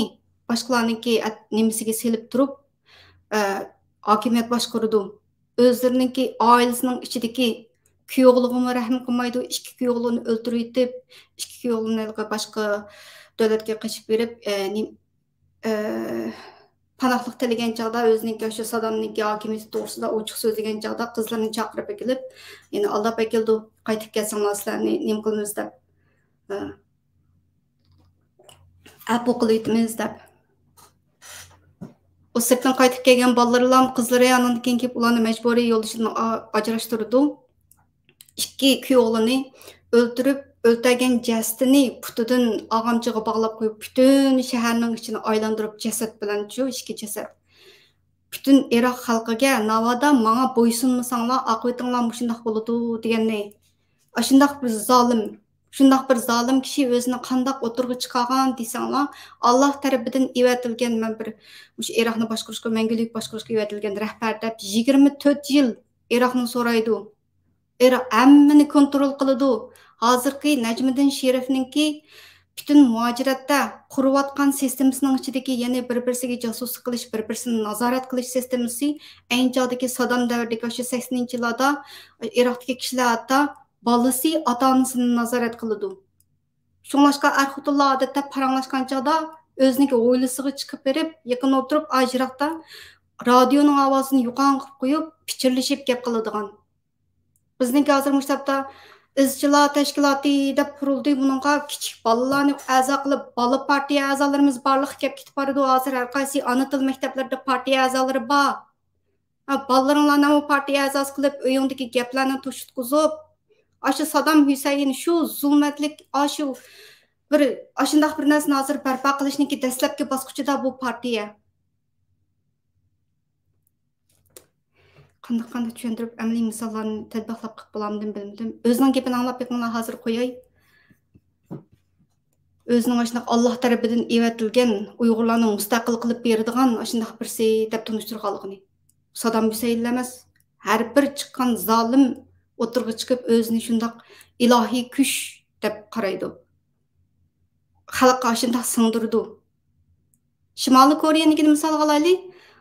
باشقىلارنىڭكى ئەت-، نېمىسىگە سېلىپ تۇرۇپ، ئە، ھاكىمىيەت باشقۇرىدۇ. ئۆزلىرىنىڭكى ئائىلىسىنىڭ ئىچىدىكى كۈيئوغلىغىمۇ رەھىم قىلمايدۇ. ئىككى كۈيئوغلىنى ئۆلتۈرۈۋېتىپ، ئىككى كۈيئوغلىنى ھېلىقى باشقا دۆلەتكە قېچىپ بېرىپ، ئە، نېم-، ئە، پاناھلىق تىلىگەن چاغدا ئۆزىنىڭكى شۇ سادامنىڭكى ھاكىمىيىتى توغرىسىدا ئوچۇق سۆزلىگەن چاغدا قىزلىرىنى چاقىرىپ ئەكېلىپ، يەنە ئالداپ ئەكېلىدۇ. قايتىپ كەلسەڭلار سىلەرنى نېمە قىلىمىز دەپ. ئە، ئەپۇ قىلىۋېتىمىز دەپ. ئۇ سىرتتىن قايتىپ كەلگەن بالىلىرىلام، قىزلىرى ئانىڭدىن كېيىن كېلىپ ئۇلارنى مەجبۇرىي يولدىشىدىن ئا-، ئاجراشتۇرىدۇ. ئىككى كۈيئوغلىنى ئۆلتۈرۈپ، ئۆلتۈرگەن جەسىتىنى پۇتىدىن ئاغامچىغا باغلاپ قويۇپ، پۈتۈن شەھەرنىڭ ئىچىنى ئايلاندۇرۇپ، جەسەت بىلەن شۇ ئىككى جەسەت. پۈتۈن ئىراق خەلقىگە، ناۋادا ماڭا بويسۇنمىساڭلار، ئاقىۋىتىڭلار مۇشۇنداق بولىدۇ دېگەننى. ئاشۇنداق بىر زالىم، شۇنداق بىر زالىم كىشى ئۆزىنى قانداق ئوتتۇرىغا چىقارغان دېسەڭلار، ئاللاھ تەرىپىدىن ئېۋەتىلگەن، مەن بىر مۇشۇ ئىراقنى باشقۇرۇشقا، مەڭگۈلۈك باشقۇرۇشقا ئېۋەتىلگەن رەھبەر دەپ يىگىرمە تۆت يىل ئىراقنى سورايدۇ. ئىراق ھەممىنى كونترول قىلىدۇ. ھازىرقى نەجمىدىن شېرىفنىڭكى پۈتۈن مۇھاجىرەتتە قۇرۇۋاتقان سىستېمىسىنىڭ ئىچىدىكى يەنە بىر-بىرسىگە جاسۇسلۇق قىلىش، بىر-بىرسىنى نازارەت قىلىش سىستېمىسى، ئەينى چاغدىكى سادام دەۋرىدىكى شۇ سەكسىنىنچى يىللاردا ئىراقتىكى كىشىلەر ھەتتا بالىسى ئاتا-ئانىسىنى نازارەت قىلىدۇ. شۇڭلاشقا ئەر-خوتۇنلار ئادەتتە پاراڭلاشقان چاغدا ئۆزىنىڭكى ھويلىسىغا چىقىپ بېرىپ، يېقىن ئولتۇرۇپ، ئاجراقتا رادىيونىڭ ئاۋازىنى يوقان قىلىپ قويۇپ، پىچىرلىشىپ گەپ قىلىدىغان. بىزنىڭكى ھازىر مۇشۇ تاپتا ئىزچىللار تەشكىلاتى دەپ قۇرۇلدى. بۇنىڭغا كىچىك بالىلارنى ئەزا قىلىپ، بالا پارتىيە ئەزالىرىمىز بارلىققا كەپ كېتىپ بارىدۇ. ھازىر ھەر قايسى ئانا تىل مەكتەپلىرىدە پارتىيە ئەزالىرى بار. ھە، بالىلىرىڭلارنىمۇ پارتىيە ئەزاسى قىلىپ، ئۆيۈڭدىكى گەپلەرنى توشۇتقۇزۇپ، ئاشۇ سادام ھۈسەيىن شۇ زۇلمەتلىك، ئاشۇ بىر، ئاشۇنداق بىر نەرسىنى ھازىر بەرپا قىلىشنىڭكى دەسلەپكى باسقۇچىدا بۇ پارتىيە. قانداق، قانداق چۈشەندۈرۈپ، ئەمەلىي مىساللارنى تەتبىقلاپ قىلىپ بولامدىم، بىلمىدىم. ئۆزىنىڭ گېپىنى ئاڭلاپ بېقىڭلار، ھازىر قوياي. ئۆزىنىڭ ئاشۇنداق ئاللاھ تەرىپىدىن ئېۋەتىلگەن ئۇيغۇرلارنى مۇستەقىل قىلىپ بېرىدىغان ئاشۇنداق بىرسى دەپ تونۇشتۇرغانلىقىنى. سادام ھۈسەيىنلا ئەمەس، ھەر بىر چىققان زالىم ئوتتۇرىغا چىقىپ، ئۆزىنى شۇنداق ئىلاھىي كۈچ دەپ قارايدۇ. خەلققە ئاشۇنداق سىڭدۈرىدۇ. شىمالىي كورېيەنىڭكىنى مىسالغا ئالايلى.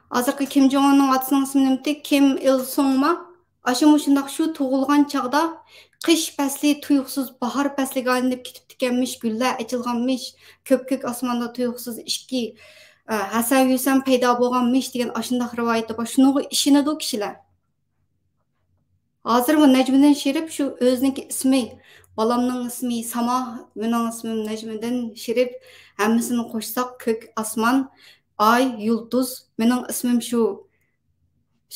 ھازىرقى كىم جوڭ ئۇننىڭ ئاتىسىنىڭ ئىسمى نېمىتى؟ كىم ئىل سۇڭما؟ ئاشۇ مۇشۇنداق شۇ تۇغۇلغان چاغدا قىش پەسلى تۇيۇقسىز باھار پەسلىگە ئايلىنىپ كېتىپتىكەنمىش، گۈللەر ئېچىلغانمىش، كۆپكۆك ئاسماندا تۇيۇقسىز ئىككى، ئە، ھەسەن-ھۈسەن پەيدا بولغانمىش دېگەن ئاشۇنداق رىۋايەتلەر بار. شۇنىڭغا ئىشىنىدۇ كىشىلەر. ھازىرمۇ نەجمىدىن شېرىپ شۇ ئۆزىنىڭكى ئىسمى، بالامنىڭ ئىسمى ساما، مېنىڭ ئىسمىم نەجمىدىن شېرىپ، ھەممىسىنى قوشساق كۆك ئاسمان، ئاي، يۇلتۇز، مېنىڭ ئىسمىم شۇ.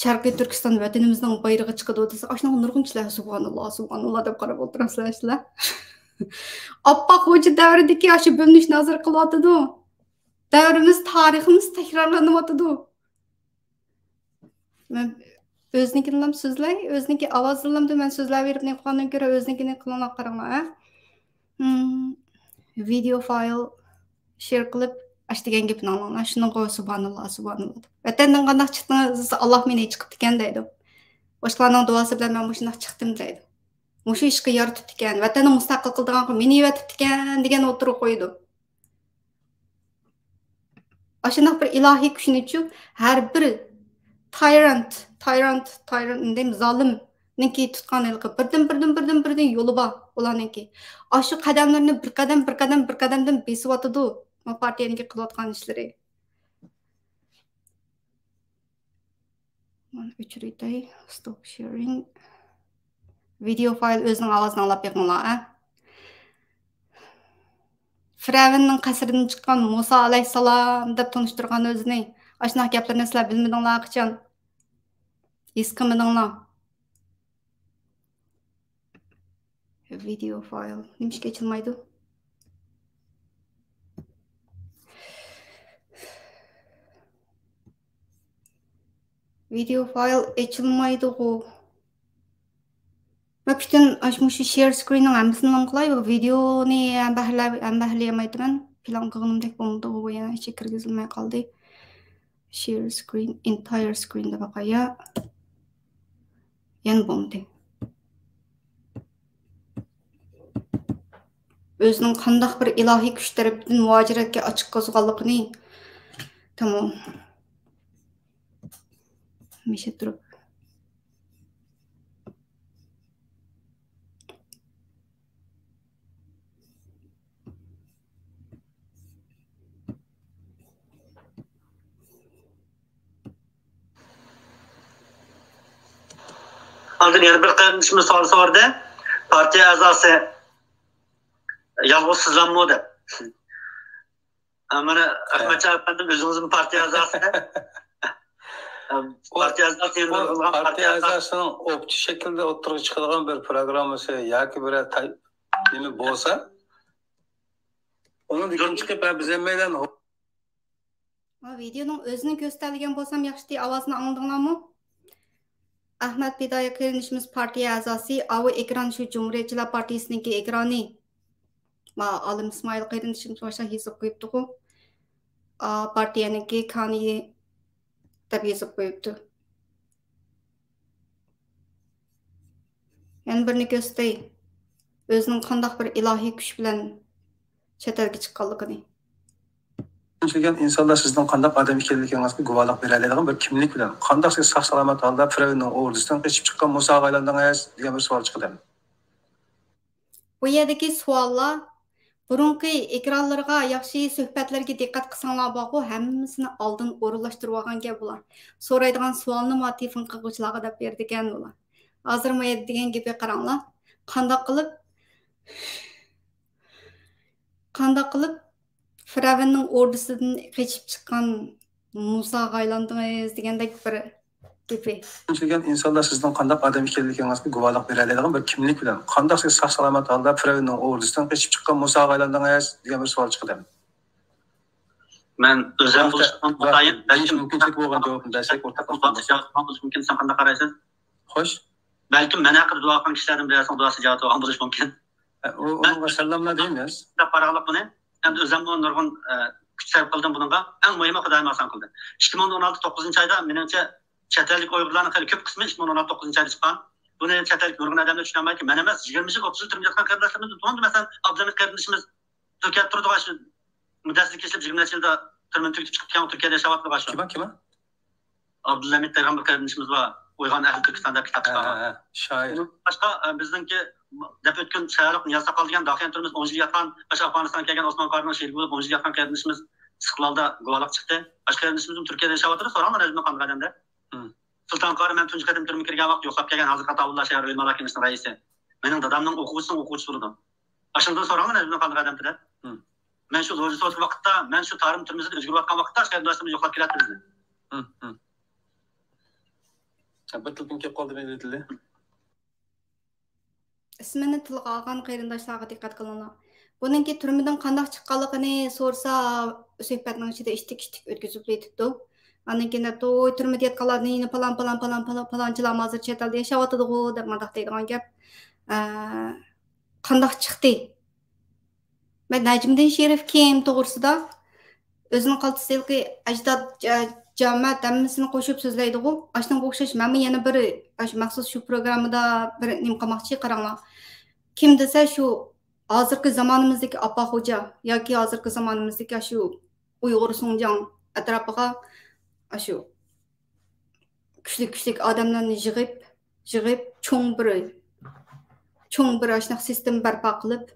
شەرقىي تۈركىستان ۋەتىنىمىزنىڭ بايرىقى چىقىدۇ دېسە، ئاشۇنىڭغا نۇرغۇن كىشىلەر سۇبھاناللا، سۇبھاناللا دەپ قاراپ ئولتۇرامسىلەر سىلەر. ئاپپاق خوجا دەۋرىدىكى ئاشۇ بۆلۈنۈش نازىر قىلىۋاتىدۇ. دەۋرىمىز، تارىخىمىز تەكرارلىنىۋاتىدۇ. مەن ئۆزىنىڭكىنىلا سۆزلەي، ئۆزىنىڭكى ئاۋازىنىلا مەن سۆزلەۋېرىپ نېقىغاندىن كۆرە ئۆزىنىڭكىنى قىلىڭلار، قاراڭلار، ھە؟ ھىم، ۋىدېو فايل شېر قىلىپ، ئاش دېگەن گېپىنى ئاڭلاڭلار. شۇنىڭغا سۇبھاناللا، سۇبھاناللا دەپ. ۋەتەندىن قانداق چىقتىڭىز دېسە، ئاللا مېنى چىقىپتىكەن دەيدۇ. باشقىلارنىڭ دۇئاسى بىلەن مەن مۇشۇنداق چىقتىم دەيدۇ. مۇشۇ ئىشقا يارىتىپتىكەن، ۋەتەننى مۇستەقىل قىلىدىغانغا مېنى يېۋەتىپتىكەن دېگەن ئوتتۇرىغا قويىدۇ. ئاشۇنداق بىر ئىلاھىي كۈچنىچۇ، ھەر بىر تايرانت، تايرانت، تايرانت دېيم، زالىمنىڭكى تۇتقان ھېلىقى بىردىن، بىردىن، بىردىن، بىردىن يولى بار ئۇلارنىڭكى. ئاشۇ قەدەملىرىنى بىر قەدەم، بىر قەدەم، بىر قەدەمدىن بېسىۋاتىدۇ. بۇ پارتىيەنىڭكى قىلىۋاتقان ئىشلىرى. مانا ئۆچۈرۈۋېتەي. Stop sharing. ۋىدېو فايل ئۆزىنىڭ ئاۋازىنى ئاڭلاپ بېقىڭلار، ئە. فىرئەۋننىڭ قەسرىدىن چىققان مۇسا ئەلەيھىسسالام دەپ تونۇشتۇرغان ئۆزىنى. ئاشۇنداق گەپلەرنى سىلەر بىلمىدىڭلار قاچان؟ ھېس قىلمىدىڭلار؟ ۋىدېو فايل نېمىشقا ئېچىلمايدۇ؟ ۋىدېو فايل ئېچىلمايدىغۇ. مەن پۈتۈن ئاشۇ، مۇشۇ شېر سكرىننىڭ ھەممىسىنى قىلاي، بۇ ۋىدېونى ھەمبەھىرلەي-، ھەمبەھىرلىيەلمەيتتىم مەن. پىلان قىلغىنىمدەك بولمىدىغۇ، بۇ يەنە ئىچىگە كىرگۈزۈلمەي قالدى. Share screen، entire screen دەپ باقاي. يەنە بولمىدى. ئۆزىنىڭ قانداق بىر ئىلاھىي كۈچ تەرىپىدىن مۇھاجىرەتكە ئاچىق قوزغالغانلىقىنى. تامام. ھەمىشە تۇرۇپ. ئاندىن يەنە بىر قېرىندىشىمىز سوئال سورىدى. پارتىيە ئەزاسى يالغۇز سىزلاممۇ دەپ. مانا، ئەخمەتجان ئەپەندىم، ئۆزىڭىزمۇ پارتىيە ئەزاسى. ئۇ پارتىيە ئەزاسى، يەنە ئۇ نۇرغۇنلىغان پارتىيە پارتىيە ئەزاسى. ئەزاسىنىڭ ئوپچە شەكىلدە ئوتتۇرىغا چىقىدىغان بىر پروگراممىسى ياكى بىرەر تاي-، نېمە بولسا، ئۇنىڭدىن كېيىن چىقىپ، ھە، بىز ھەممەيلەن ھو-، ھا، ۋىدېونىڭ ئۆزىنى كۆرسىتەلىگەن بولسام ياخشىتى، ئاۋازىنى ئاڭلىدىڭلارمۇ؟ ئەخمەت پىدائىي قېرىندىشىمىز پارتىيە ئەزاسى، ئاۋۇ ئېكران شۇ جۇمھۇرىيەتچىلەر پارتىيىسىنىڭكى ئېكرانى. ما، ئالىم ئىسمائىل قېرىندىشىمىز ماشۇنداق يېزىپ قويۇپتىغۇ. ئا، پارتىيەنىڭكى كانىيى دەپ يېزىپ قويۇپتۇ. يەنە بىرنى كۆرسىتەي. ئۆزىنىڭ قانداق بىر ئىلاھىي كۈچ بىلەن چەت ئەلگە چىققانلىقىنى. كۆپلىگەن ئىنسانلار سىزنىڭ قانداق ئادەم ئىكەنلىكىڭىزگە گۇۋاھلىق بېرەلەيدىغان بىر كىملىك بىلەن، قانداق سىز ساق-سالامەت ھالدا فىرئەۋننىڭ ئوردىسىدىن قېچىپ چىققان مۇساغا ئايلاندىڭىز؟ دېگەن بىر سوئال چىقىدۇ. بۇ يەردىكى سوئاللار بۇرۇنقى ئېكرانلىرىغا، ياخشى سۆھبەتلەرگە دىققەت قىلساڭلار بارغۇ، ھەممىسىنى ئالدىن ئورۇنلاشتۇرۇۋالغان گەپ بۇلار. سورايدىغان سوئالنىمۇ تېلېفون قىلغۇچىلارغا دەپ بېرىدىكەن بۇلار. ھازىر ما يەردە دېگەن گېپى قاراڭلار. قانداق قىلىپ، قانداق قىلىپ فىرئەۋننىڭ ئوردىسىدىن قېچىپ چىققان مۇساغا ئايلاندىڭىز دېگەندەك بىر گېپى. كۆپلىگەن ئىنسانلار سىزنىڭ قانداق ئادەم ئىكەنلىكىڭىزگە گۇۋاھلىق بېرەلەيدىغان بىر كىملىك بىلەن، قانداق سىز ساق-سالامەت ھالدا فىرئەۋننىڭ ئوردىسىدىن قېچىپ چىققان مۇساغا ئايلاندىڭىز؟ دېگەن بىر سوئال چىقىدۇ. مەن ئۆزۈم بۇ ھەقتە بولۇشقا بۇ ھەقتە دېيىش مۇمكىنچىلىكى بولغان جاۋابنى بەرسەك ئورتاقلاشماقچى. مۇمكىن، سەن قانداق قارايسەن؟ خوش. بەلكىم مەن ھەققىدە دۇئا قىلغان كىشىلەردىن بىرەرسىنىڭ دۇئاسى جاۋاب بولغان بولۇشى مۇمكىن. ئۇ، ئۇنىڭغا ساللاملار دەيمىز. دەپ قاراڭلىق بۇنى. ئەمدى ئۆزۈممۇ نۇرغۇن، ئە، كۈچ سەرپ قىلدىم بۇنىڭغا. ئەڭ مۇھىمى خۇدايىم ئاسان قىلدى. ئىككى مىڭ ئون ئالتە توققۇزىنچى ئايدا، مېنىڭچە، چەت ئەللىك ئۇيغۇرلارنىڭ خېلى كۆپ قىسمى ئىككى مىڭ ئون ئالتە توققۇزىنچى ئايدا چىققان. بۇنى چەت ئەللىك نۇرغۇن ئادەملەر چۈشىنەلمەيدۇ. مەن ئەمەس، يىگىرمە يىل، ئوتتۇز يىل تۈرمىدە ياتقان قېرىنداشلىرىمىز، بولدى مەسىلەن، ئابدۇلھەمىد قېرىندىشىمىز تۈركىيەدە تۇرىدىغان شۇ مۇددەتسىز كېسىلىپ، يىگىرمە نەچچە يىلدا تۈرمىنى تۈگىتىپ چىقىپتىكەن، تۈركىيەدە ياشاۋاتىدىغان شۇ. كىم، كىم؟ ئابدۇلھەمىد دەيدىغان بىر قېرىندىشىمىز بار. ئويغان ئەھلى تۈركىستان دەپ كىتاب چىقارغان. ھە، ھە، شائىر. باشقا، ئە، بىزنىڭكى دەپ ئۆتكەن شاھلىق نىياز ساقال دېگەن داخىيان تۈرمىمىز ئون يىل ياتقان، ئاشۇ ئافغانىستانغا كەلگەن ئوسمان قارىنىڭ شېھىتى بولۇپ ئون يىل ياتقان قېرىندىشىمىز ئىستىقلالدا گۇۋاھلىق چىقتى. ئاشۇ قېرىندىشىمىزمۇ تۈركىيەدە ياشاۋاتىدۇ. سوراڭلار نەجمىدىن قانداق ئادەمدە. ھىم. سۇلتان قارى مەن تۇنجى قېتىم تۈرمىگە كىرگەن ۋاقىت يوقلاپ كەلگەن، ھازىر ئاتاۋۇللا شەھەر ئۆلىمالار كېڭىشىنىڭ رەئىسى. مېنىڭ دادامنىڭ ئوقۇغۇچىسىنىڭ ئوقۇغۇچىسى بولىدۇ. ئاشۇندىن سوراڭلار نەجمىدىن قانداق ئادەمدە دەپ. ھىم. مەن شۇ لوژىسى ۋاقىتتا، مەن شۇ تارىم تۈرمىسىدە ئۆزگىرىۋاتقان ۋاقىتتا، شۇ قېرىنداشلىرىمىز يوقلاپ كېلەتتى بىزنى. ھىم، ھىم. بىر تېلېفون كېلىپ قالدى، مەن ئېيتىلدى. ئىسمىنى تىلغا ئالغان قېرىنداشلارغا دىققەت قىلىڭلار. بۇنىڭكى تۈرمىدىن قانداق چىققانلىقىنى سورىسا، سۆھبەتنىڭ ئىچىدە ئىتتىك-ئىتتىك ئۆتكۈزۈپ ئېيتىپتۇ. ئاندىن كېيىن دەپتۇ، «ۋوي، تۈرمىدە ياتقانلارنى يەنە پالان، پالان، پالان، پالان، پالانچىلارمۇ ھازىر چەت ئەلدە ياشاۋاتىدىغۇ» دەپ مانداق دەيدىغان گەپ. ئە، قانداق چىقتى؟ مەن نەجمىدىن شېرىف كىم توغرىسىدا ئۆزىنىڭ قالتىسىدىكى ئەجداد، جا-، جامەت ھەممىسىنى قوشۇپ سۆزلەيدىغۇ. ئاشۇنىڭغا ئوخشاش مەنمۇ يەنە بىر، ئاشۇ مەخسۇس شۇ پروگراممىدا بىر نېمە قىلماقچى، قاراڭلار. كىم دېسە، شۇ ھازىرقى زامانىمىزدىكى ئاپا خوجا ياكى ھازىرقى زامانىمىزدىكى ئاشۇ ئۇيغۇر سۇڭجاڭ ئەتراپىغا ئاشۇ كۈچلۈك، كۈچلۈك ئادەملەرنى يىغىپ، يىغىپ، چوڭ بىر، چوڭ بىر ئاشۇنداق سىستېما بەرپا قىلىپ،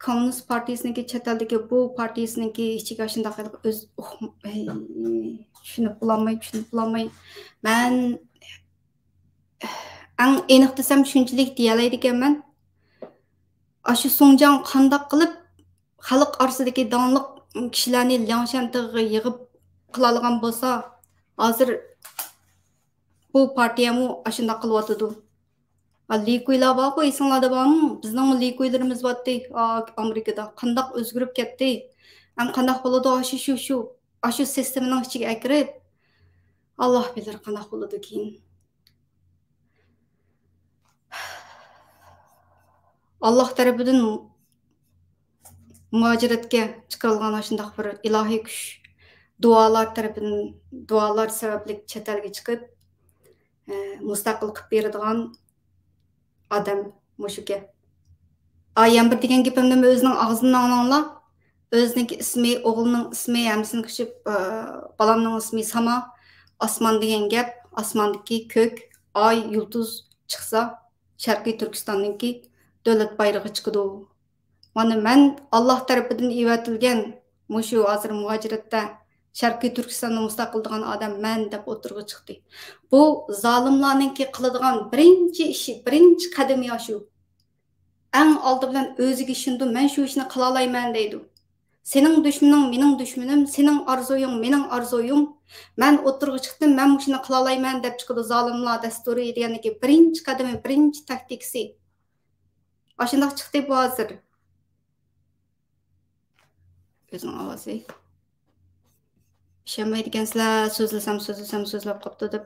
كوممۇنىست پارتىيىسىنىڭكى، چەت ئەلدىكى بۇ پارتىيىسىنىڭكى ئىچىگە ئاشۇنداق ئۆز ئۇقم-، ئەي، چۈشىنىپ بولالماي، چۈشىنىپ بولالماي. مەن ئەڭ ئېنىق دېسەم، شۇنچىلىك دېيەلەيدىكەنمەن. ئاشۇ سۇڭجاڭ قانداق قىلىپ خەلق ئارىسىدىكى داڭلىق كىشىلەرنى لياڭشەن تېغىغا يىغىپ قىلالىغان بولسا، ھازىر بۇ پارتىيەمۇ ئاشۇنداق قىلىۋاتىدۇ. ھا، لىكۇيلار بارغۇ، ئېسىڭلاردا بارمۇ؟ بىزنىڭمۇ لىكۇيلىرىمىز بارتتى، ئا، ئامېرىكىدا. قانداق ئۆزگىرىپ كەتتى؟ ئەم قانداق بولىدۇ؟ ئاشۇ، شۇ، شۇ، ئاشۇ سىستېمىنىڭ ئىچىگە ئەكىرىپ، ئاللا بىلەر قانداق بولىدۇ كېيىن. ئاللا تەرىپىدىن مۇھاجىرەتكە چىقىرىلغان ئاشۇنداق بىر ئىلاھىي كۈچ، دۇئالار تەرىپىدىن، دۇئالار سەۋەبلىك چەت ئەلگە چىقىپ، ئە، مۇستەقىل قىلىپ بېرىدىغان ئادەم مۇشۇكەن. ئا، يەنە بىر دېگەن گېپىمنى ئۆزىنىڭ ئاغزىدىن ئاڭلاڭلار. ئۆزىنىڭكى ئىسمى، ئوغلىنىڭ ئىسمى، ھەممىسىنى قوشۇپ، ئە، بالامنىڭ ئىسمى ساما. ئاسمان دېگەن گەپ، ئاسماندىكى كۆك، ئاي، يۇلتۇز چىقسا، شەرقىي تۈركىستاننىڭكى دۆلەت بايرىقى چىقىدۇ. مانا مەن ئاللا تەرىپىدىن ئېۋەتىلگەن مۇشۇ ھازىر مۇھاجىرەتتە شەرقىي تۈركىستاننى مۇستەقىل قىلىدىغان ئادەم مەن دەپ ئوتتۇرىغا چىقتى. بۇ زالىملارنىڭكى قىلىدىغان بىرىنچى ئىشى، بىرىنچى قەدىمى ئاشۇ. ئەڭ ئالدى بىلەن ئۆزىگە ئىشىنىدۇ، مەن شۇ ئىشنى قىلالايمەن دەيدۇ. سېنىڭ دۈشمىنىڭ مېنىڭ دۈشمىنىم، سېنىڭ ئارزۇيۇڭ مېنىڭ ئارزۇيۇم. مەن ئوتتۇرىغا چىقتىم، مەن مۇشۇنى قىلالايمەن دەپ چىقىدۇ زالىملار دەستۇرى دېگەندىكى بىرىنچى قەدىمى، بىرىنچى تاكتىكىسى. ئاشۇنداق چىقتى بۇ ھازىر. ئۆزىنىڭ ئاۋازى. ئىشەنمەيدىكەنسىلەر، سۆزلىسەم، سۆزلىسەم، سۆزلەپ قاپتۇ دەپ.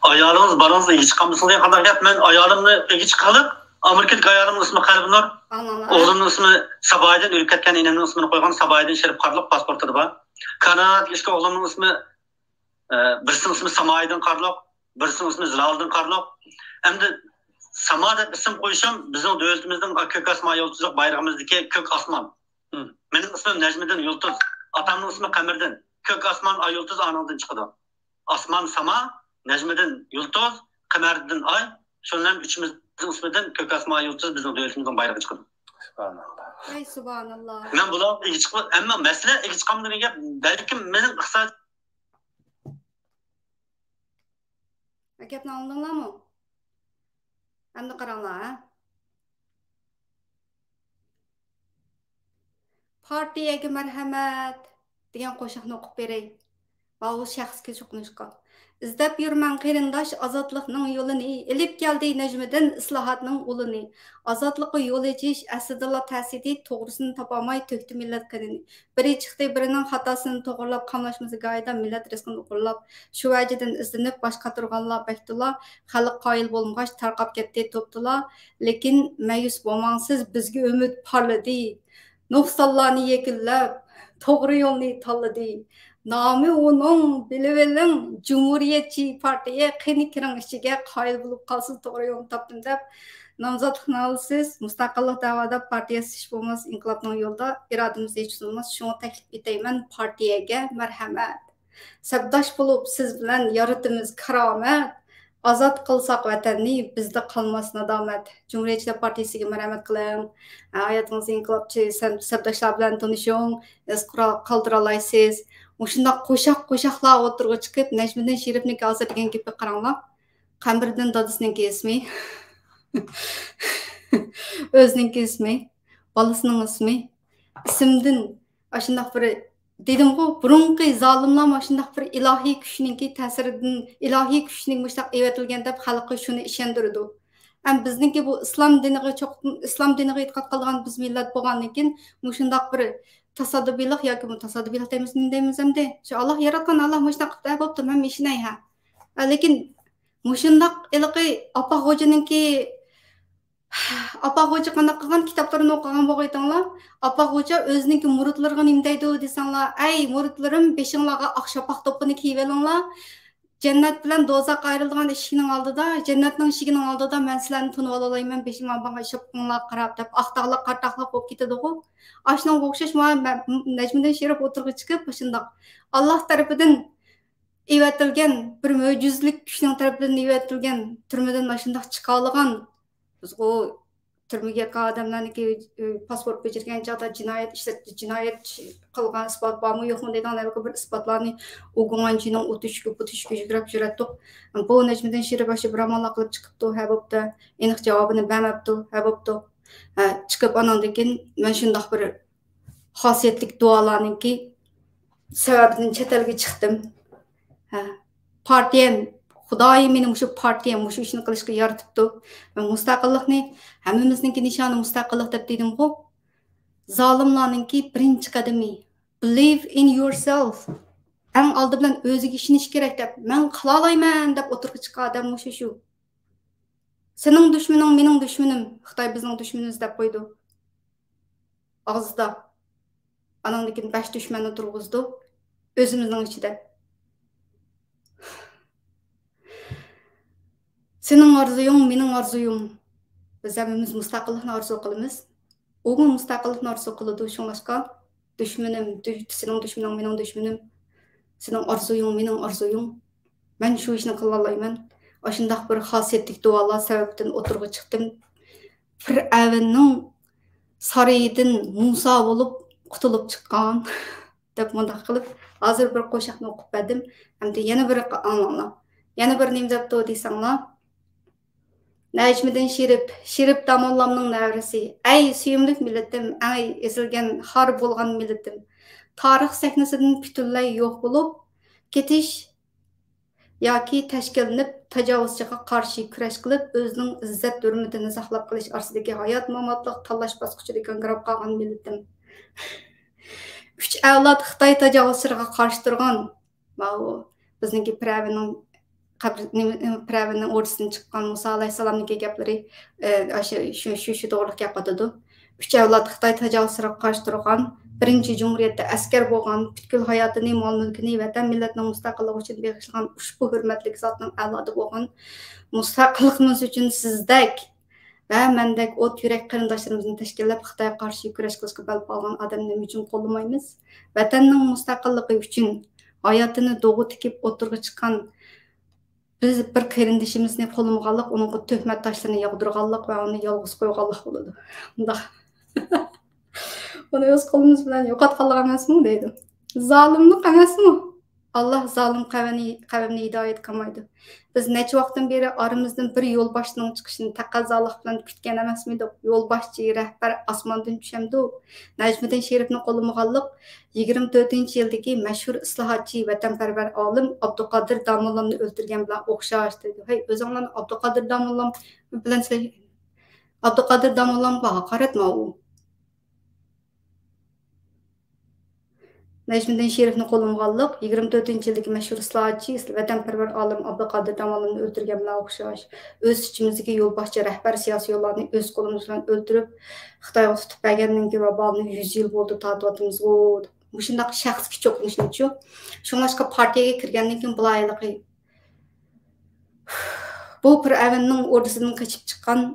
ئايالىڭىز بالىڭىزنى ئىگە چىقالمىسىڭىز دېگەن قانداق گەپ؟ مەن ئايالىمنى ئىگە چىققانلىق، ئامېرىكىدىكى ئايالىمنىڭ ئىسمى قەلبىنۇر، ئاڭلاڭلار. ئوغلۇمنىڭ ئىسمى سابايىدىن، ئۆلۈپ كەتكەن ئىنىمنىڭ ئىسمىنى قويغان، سابايىدىن شېرىپ قارلۇق پاسپورتىدا بار. كانادادىكى ئىككى ئوغلۇمنىڭ ئىسمى، ئە، بىرسىنىڭ ئىسمى سامايىدىن قارلۇق، بىرسىنىڭ ئىسمى زىلالىدىن قارلۇق. ئەمدى ساما دەپ ئىسىم قويۇشۇم بىزنىڭ دۆلىتىمىزنىڭ كۆك ئاسما يۇلتۇزلۇق بايرىقىمىزدىكى كۆك ئاسمان. مم. مېنىڭ ئىسمىم نەجمىدىن يۇلتۇز، ئاتامنىڭ ئىسمى قەمەردىن. كۆك ئاسمان، ئاي يۇلتۇز ئانىڭدىن چىقىدۇ. ئاسمان ساما، نەجمىدىن يۇلتۇز، قەمەردىن ئاي، شۇنىڭ بىلەن ئۈچىمىزنىڭ ئىسمىدىن كۆك ئاسما يۇلتۇز بىزنىڭ دۆلىتىمىزنىڭ بايرىقى چىقىدۇ. سۇبھاناللا. ۋەي، سۇبھاناللا. مەن بۇلارغا ئىگە چىقىپ، ئەمما مەسىلە ئىگە چىقامدۇ دېگەن گەپ، بەلكىم مېنىڭ ئىقتىساد. گەپنى ئاڭلىدىڭلارمۇ؟ ئەمدى قاراڭلار، ھە؟ پارتىيەگە مەرھەمەت دېگەن قوشاقنى ئوقۇپ بېرەي. ماۋۇ شەخسكە چوقۇنۇشقا. ئىزدەپ يۈرمەڭ قېرىنداش ئازادلىقنىڭ يولىنى، ئېلىپ كەلدى نەجمىدىن ئىسلاھاتنىڭ ئۇلىنى. ئازادلىققا يول ئېچىش ئەسلىدىلا تەس ئىدى، توغرىسىنى تاپالماي تۆكتى مىللەت قېنىنى. بىرى چىقتى بىرىنىڭ خاتاسىنى توغرىلاپ، قاملاشمىسا گاھىدا مىللەت رىزقىنى ئوغرىلاپ. شۇ ۋەجىدىن ئىزدىنىپ باش قاتۇرغانلار بەك تولا، خەلق قايىل بولمىغاچ تارقاپ كەتتى توپتىلا. لېكىن مەيۈس بولماڭ سىز، بىزگە ئۈمىد پارلىدى. نۇقسانلارنى يەكۈنلەپ، توغرا يولنى تاللىدى. نامى ئۇنىڭ، بىلىۋېلىڭ، جۇمھۇرىيەتچى پارتىيە. قېنى كىرىڭ ئىچىگە، قايىل بولۇپ قالسىز، توغرا يولنى تاپتىم دەپ. نامزاتلىقنى ئالىسىز، مۇستەقىللىق دەۋادا پارتىيەسىز ئىش بولماس، ئىنقىلابنىڭ يولىدا ئىرادىمىز ھېچ سۇنماس. شۇڭا تەكلىپ ئېتەيمەن، پارتىيەگە مەرھەمەت. سەپداش بولۇپ سىز بىلەن يارىتىمىز كارامەت. ئازاد قىلساق ۋەتەننى، بىزدە قالماس نادامەت. جۇمھۇرىيەتچىلەر پارتىيىسىگە مەرھەمەت قىلىڭ. ھاياتىڭىزدا ئىنقىلابچى سەپ-، سەپداشلار بىلەن تونۇشۇڭ، ئىز قورال قالدۇرالايسىز. مۇشۇنداق قوشاق-قوشاقلار ئوتتۇرىغا چىقىپ، نەجمىدىن شېرىپنىڭكى ھازىر دېگەن گېپىگە قاراڭلار. قەمبىرىدىن دادىسىنىڭكى ئىسمى. ئۆزىنىڭكى ئىسمى. بالىسىنىڭ ئىسمى. ئىسىمدىن ئاشۇنداق بىر دېدىمغۇ، بۇرۇنقى زالىملار مۇشۇنداق بىر ئىلاھىي كۈچنىڭكى تەسىرىدىن، ئىلاھىي كۈچنىڭ مۇشۇنداق ئېۋەتىلگەن دەپ خەلققە شۇنى ئىشەندۈرىدۇ. ھەم بىزنىڭكى بۇ ئىسلام دىنىغا چوقۇم، ئىسلام دىنىغا ئېتىقاد قىلىدىغان بىز مىللەت بولغاندىن كېيىن، مۇشۇنداق بىر تاسادۇبىيلىق ياكى بۇ تاسادۇبىيلىق دەيمىز، نېمە دەيمىز ئەمدى؟ شۇ ئاللا ياراتقان، ئاللا مۇشۇنداق قىپتۇ، ھە، بوپتۇ، مەن ئىشىنەي، ھە. ھە، لېكىن مۇشۇنداق ھېلىقى ئاپا خوجىنىڭكى ئاپا خوجا قانداق قىلغان؟ كىتابلىرىنى ئوقۇغان بولغايتىڭلار. ئاپا خوجا ئۆزىنىڭكى مۇرىتلىرىغا نېمە دەيدۇ دېسەڭلار، ئەي مۇرىتلىرىم، بېشىڭلارغا ئاق شاپاق دوپپىنى كىيىۋېلىڭلار. جەننەت بىلەن دوزاخ ئايرىلىدىغان ئىشىكنىڭ ئالدىدا، جەننەتنىڭ ئىشىكىنىڭ ئالدىدا مەن سىلەرنى تونۇۋالالايمەن، بېشىڭلارغا شاپىقىڭلارغا قاراپ دەپ، ئاق تاغلار، قارا تاغلار قويۇپ كېتىدىغۇ. ئاشۇنىڭغا ئوخشاش مانا مە-، نەجمىدىن شېرىپ ئوتتۇرىغا چىقىپ، مۇشۇنداق ئاللا تەرىپىدىن ئېۋەتىلگەن، بىر مۆجىزىلىك كۈچنىڭ تەرىپىدىن ئېۋەتىلگەن، تۈرمىدىن ئاشۇنداق چىقالىغان، بىزغۇ تۈرمىگە ياتقان ئادەملەرنىڭكى، ئى، پاسپورت بېجىرگەن چاغدا جىنايەت ئىشلەت-، جىنايەت قىلغان ئىسپات بارمۇ يوقمۇ دەيدىغان ھېلىقى بىر ئىسپاتلارنى ئۇ گۇڭئەنچىنىڭ ئۇ تۆشۈكى، بۇ تۆشۈكى يۈگرەپ يۈرەتتۇق. بۇ نەجمىدىن شېرىپ ئاشۇ بىر ئاماللار قىلىپ چىقىپتۇ، ھە بوپتۇ. ئېنىق جاۋابىنى بەرمەپتۇ، ھە بوپتۇ. ھە، چىقىپ ئاناندىن كېيىن مەن شۇنداق بىر خاسىيەتلىك دۇئالارنىڭكى سەۋەبىدىن چەت ئەلگە چىقتىم. ھە، پارتىيەم، خۇدايىم مېنى مۇشۇ پارتىيەم مۇشۇ ئىشنى قىلىشقا يارىتىپتۇ. مۇستەقىللىقنى، ھەممىمىزنىڭكى نىشانى مۇستەقىللىق دەپ دېدىمغۇ. زالىملارنىڭكى بىرىنچى قەدىمى، believe in yourself. ئەڭ ئالدى بىلەن ئۆزىگە ئىشىنىش كېرەك دەپ، مەن قىلالايمەن دەپ ئوتتۇرىغا چىققان ئادەم مۇشۇ شۇ. سېنىڭ دۈشمىنىڭ مېنىڭ دۈشمىنىم، خىتاي بىزنىڭ دۈشمىنىمىز دەپ قويىدۇ. ئاغزىدا. ئانىڭدىن كېيىن بەش دۈشمەننى تۇرغۇزىدۇ. ئۆزىمىزنىڭ ئىچىدە. سېنىڭ ئارزۇيۇڭ، مېنىڭ ئارزۇيۇم. بىز ھەممىمىز مۇستەقىللىقنى ئارزۇ قىلىمىز. ئۇمۇ مۇستەقىللىقنى ئارزۇ قىلىدۇ. شۇڭلاشقا، دۈشمىنىم، دۈ-، سېنىڭ دۈشمىنىڭ مېنىڭ دۈشمىنىم. سېنىڭ ئارزۇيۇڭ، مېنىڭ ئارزۇيۇم. مەن شۇ ئىشنى قىلالايمەن. ئاشۇنداق بىر خاسىيەتلىك دۇئالار سەۋەبىدىن ئوتتۇرىغا چىقتىم. پىرئەۋننىڭ سارىيىدىن مۇسا بولۇپ قۇتۇلۇپ چىققان. دەپ مۇنداق قىلىپ، ھازىر بىر قوشاقنى ئوقۇپ بەردىم. ئەمدى يەنە بىر ئاڭلاڭلار. يەنە بىر نېمە دەپتۇ دېسەڭلار، نەجمىدىن شېرىپ، شېرىپ داموللامنىڭ نەۋرىسى. ئەي سۆيۈملۈك مىللىتىم، ئەي ئېزىلگەن، خار بولغان مىللىتىم. تارىخ سەھنىسىدىن پۈتۈنلەي يوق بولۇپ كېتىش ياكى تەشكىللىنىپ، تاجاۋۇزچىغا قارشى كۈرەش قىلىپ، ئۆزىنىڭ ئىززەت-ھۆرمىتىنى ساقلاپ قېلىش ئارىسىدىكى ھايات-ماماتلىق تاللاش باسقۇچىدا گاڭگىراپ قالغان مىللىتىم. ئۈچ ئەۋلاد خىتاي تاجاۋۇزچىلىرىغا قارشى تۇرغان، ماۋۇ بىزنىڭكى پىرئەۋننىڭ قەبرە-، نېمە، پىرئەۋننىڭ ئوردىسىدىن چىققان مۇسا ئەلەيھىسسالامنىڭكى گەپلىرى، ئە، ئاشۇ، شۇ، شۇ، شۇ توغرىلىق گەپ قىلىدۇ. ئۈچ ئەۋلاد خىتاي تاجاۋۇزچىلىرىغا قارشى تۇرغان، بىرىنچى جۇمھۇرىيەتتە ئەسكەر بولغان، پۈتكۈل ھاياتىنى، مال-مۈلكىنى ۋەتەن مىللەتنىڭ مۇستەقىللىقى ئۈچۈن بېغىشلىغان ئۇشبۇ ھۆرمەتلىك زاتنىڭ ئەۋلادى بولغان، مۇستەقىللىقىمىز ئۈچۈن سىزدەك ۋە مەندەك ئوت يۈرەك قېرىنداشلىرىمىزنى تەشكىللەپ، خىتايغا قارشى كۈرەش قىلىشقا بەل باغلىغان ئادەمنى نېمە ئۈچۈن قوللىمايمىز؟ ۋەتەننىڭ مۇستەقىللىقى ئۈچۈن ھاياتىنى دوغا تىكىپ ئوتتۇرىغا چىققان بىز بىر قېرىندىشىمىزنى قوللىمىغانلىق، ئۇنىڭغا تۆھمەت تاشلىرىنى ياغدۇرغانلىق ۋە ئۇنى يالغۇز قويغانلىق بولىدۇ. مۇنداق. ئۇنى ئۆز قولىمىز بىلەن يوقاتقانلىق ئەمەسمۇ دەيدۇ. زالىملىق ئەمەسمۇ؟ ئاللا زالىم قەۋمنى، قەۋمنى ھىدايەت قىلمايدۇ. بىز نەچچە ۋاقىتتىن بېرى ئارىمىزدىن بىر يولباشچىنىڭ چىقىشىنى تەقەززالىق بىلەن كۈتكەن ئەمەسمىدۇق؟ يولباشچى، رەھبەر ئاسماندىن چۈشەمدۇ؟ نەجمىدىن شېرىپنى قوللىمىغانلىق يىگىرمە تۆتىنچى يىلدىكى مەشھۇر ئىسلاھاتچى، ۋەتەنپەرۋەر ئالىم ئابدۇقادىر داموللامنى ئۆلتۈرگەن بىلەن ئوخشاش دەيدۇ. ھەي، ئۆزۈڭلارنى ئابدۇقادىر داموللام بىلەن سەي-، ئابدۇقادىر داموللامغا ھاقارەتما ئۇ. نەجمىدىن شېرىفنى قوللىمىغانلىق يىگىرمە تۆتىنچى يىلدىكى مەشھۇر ئىسلاھاتچى، ۋەتەنپەرۋەر ئالىم ئابدۇقادىر داموللامنى ئۆلتۈرگەن بىلەن ئوخشاش. ئۆز ئىچىمىزدىكى يولباشچى رەھبەر سىياسىيونلارنى ئۆز قولىمىز بىلەن ئۆلتۈرۈپ، خىتايغا تۇتۇپ بەرگەننىڭكى ۋابالىنى يۈز يىل بولدى تارتىۋاتىمىزغۇ. مۇشۇنداق شەخسكە چوقۇنۇشنىچۇ. شۇڭلاشقا پارتىيەگە كىرگەندىن كېيىن بۇلايلىقى بۇ پىرئەۋننىڭ ئوردىسىدىن قېچىپ چىققان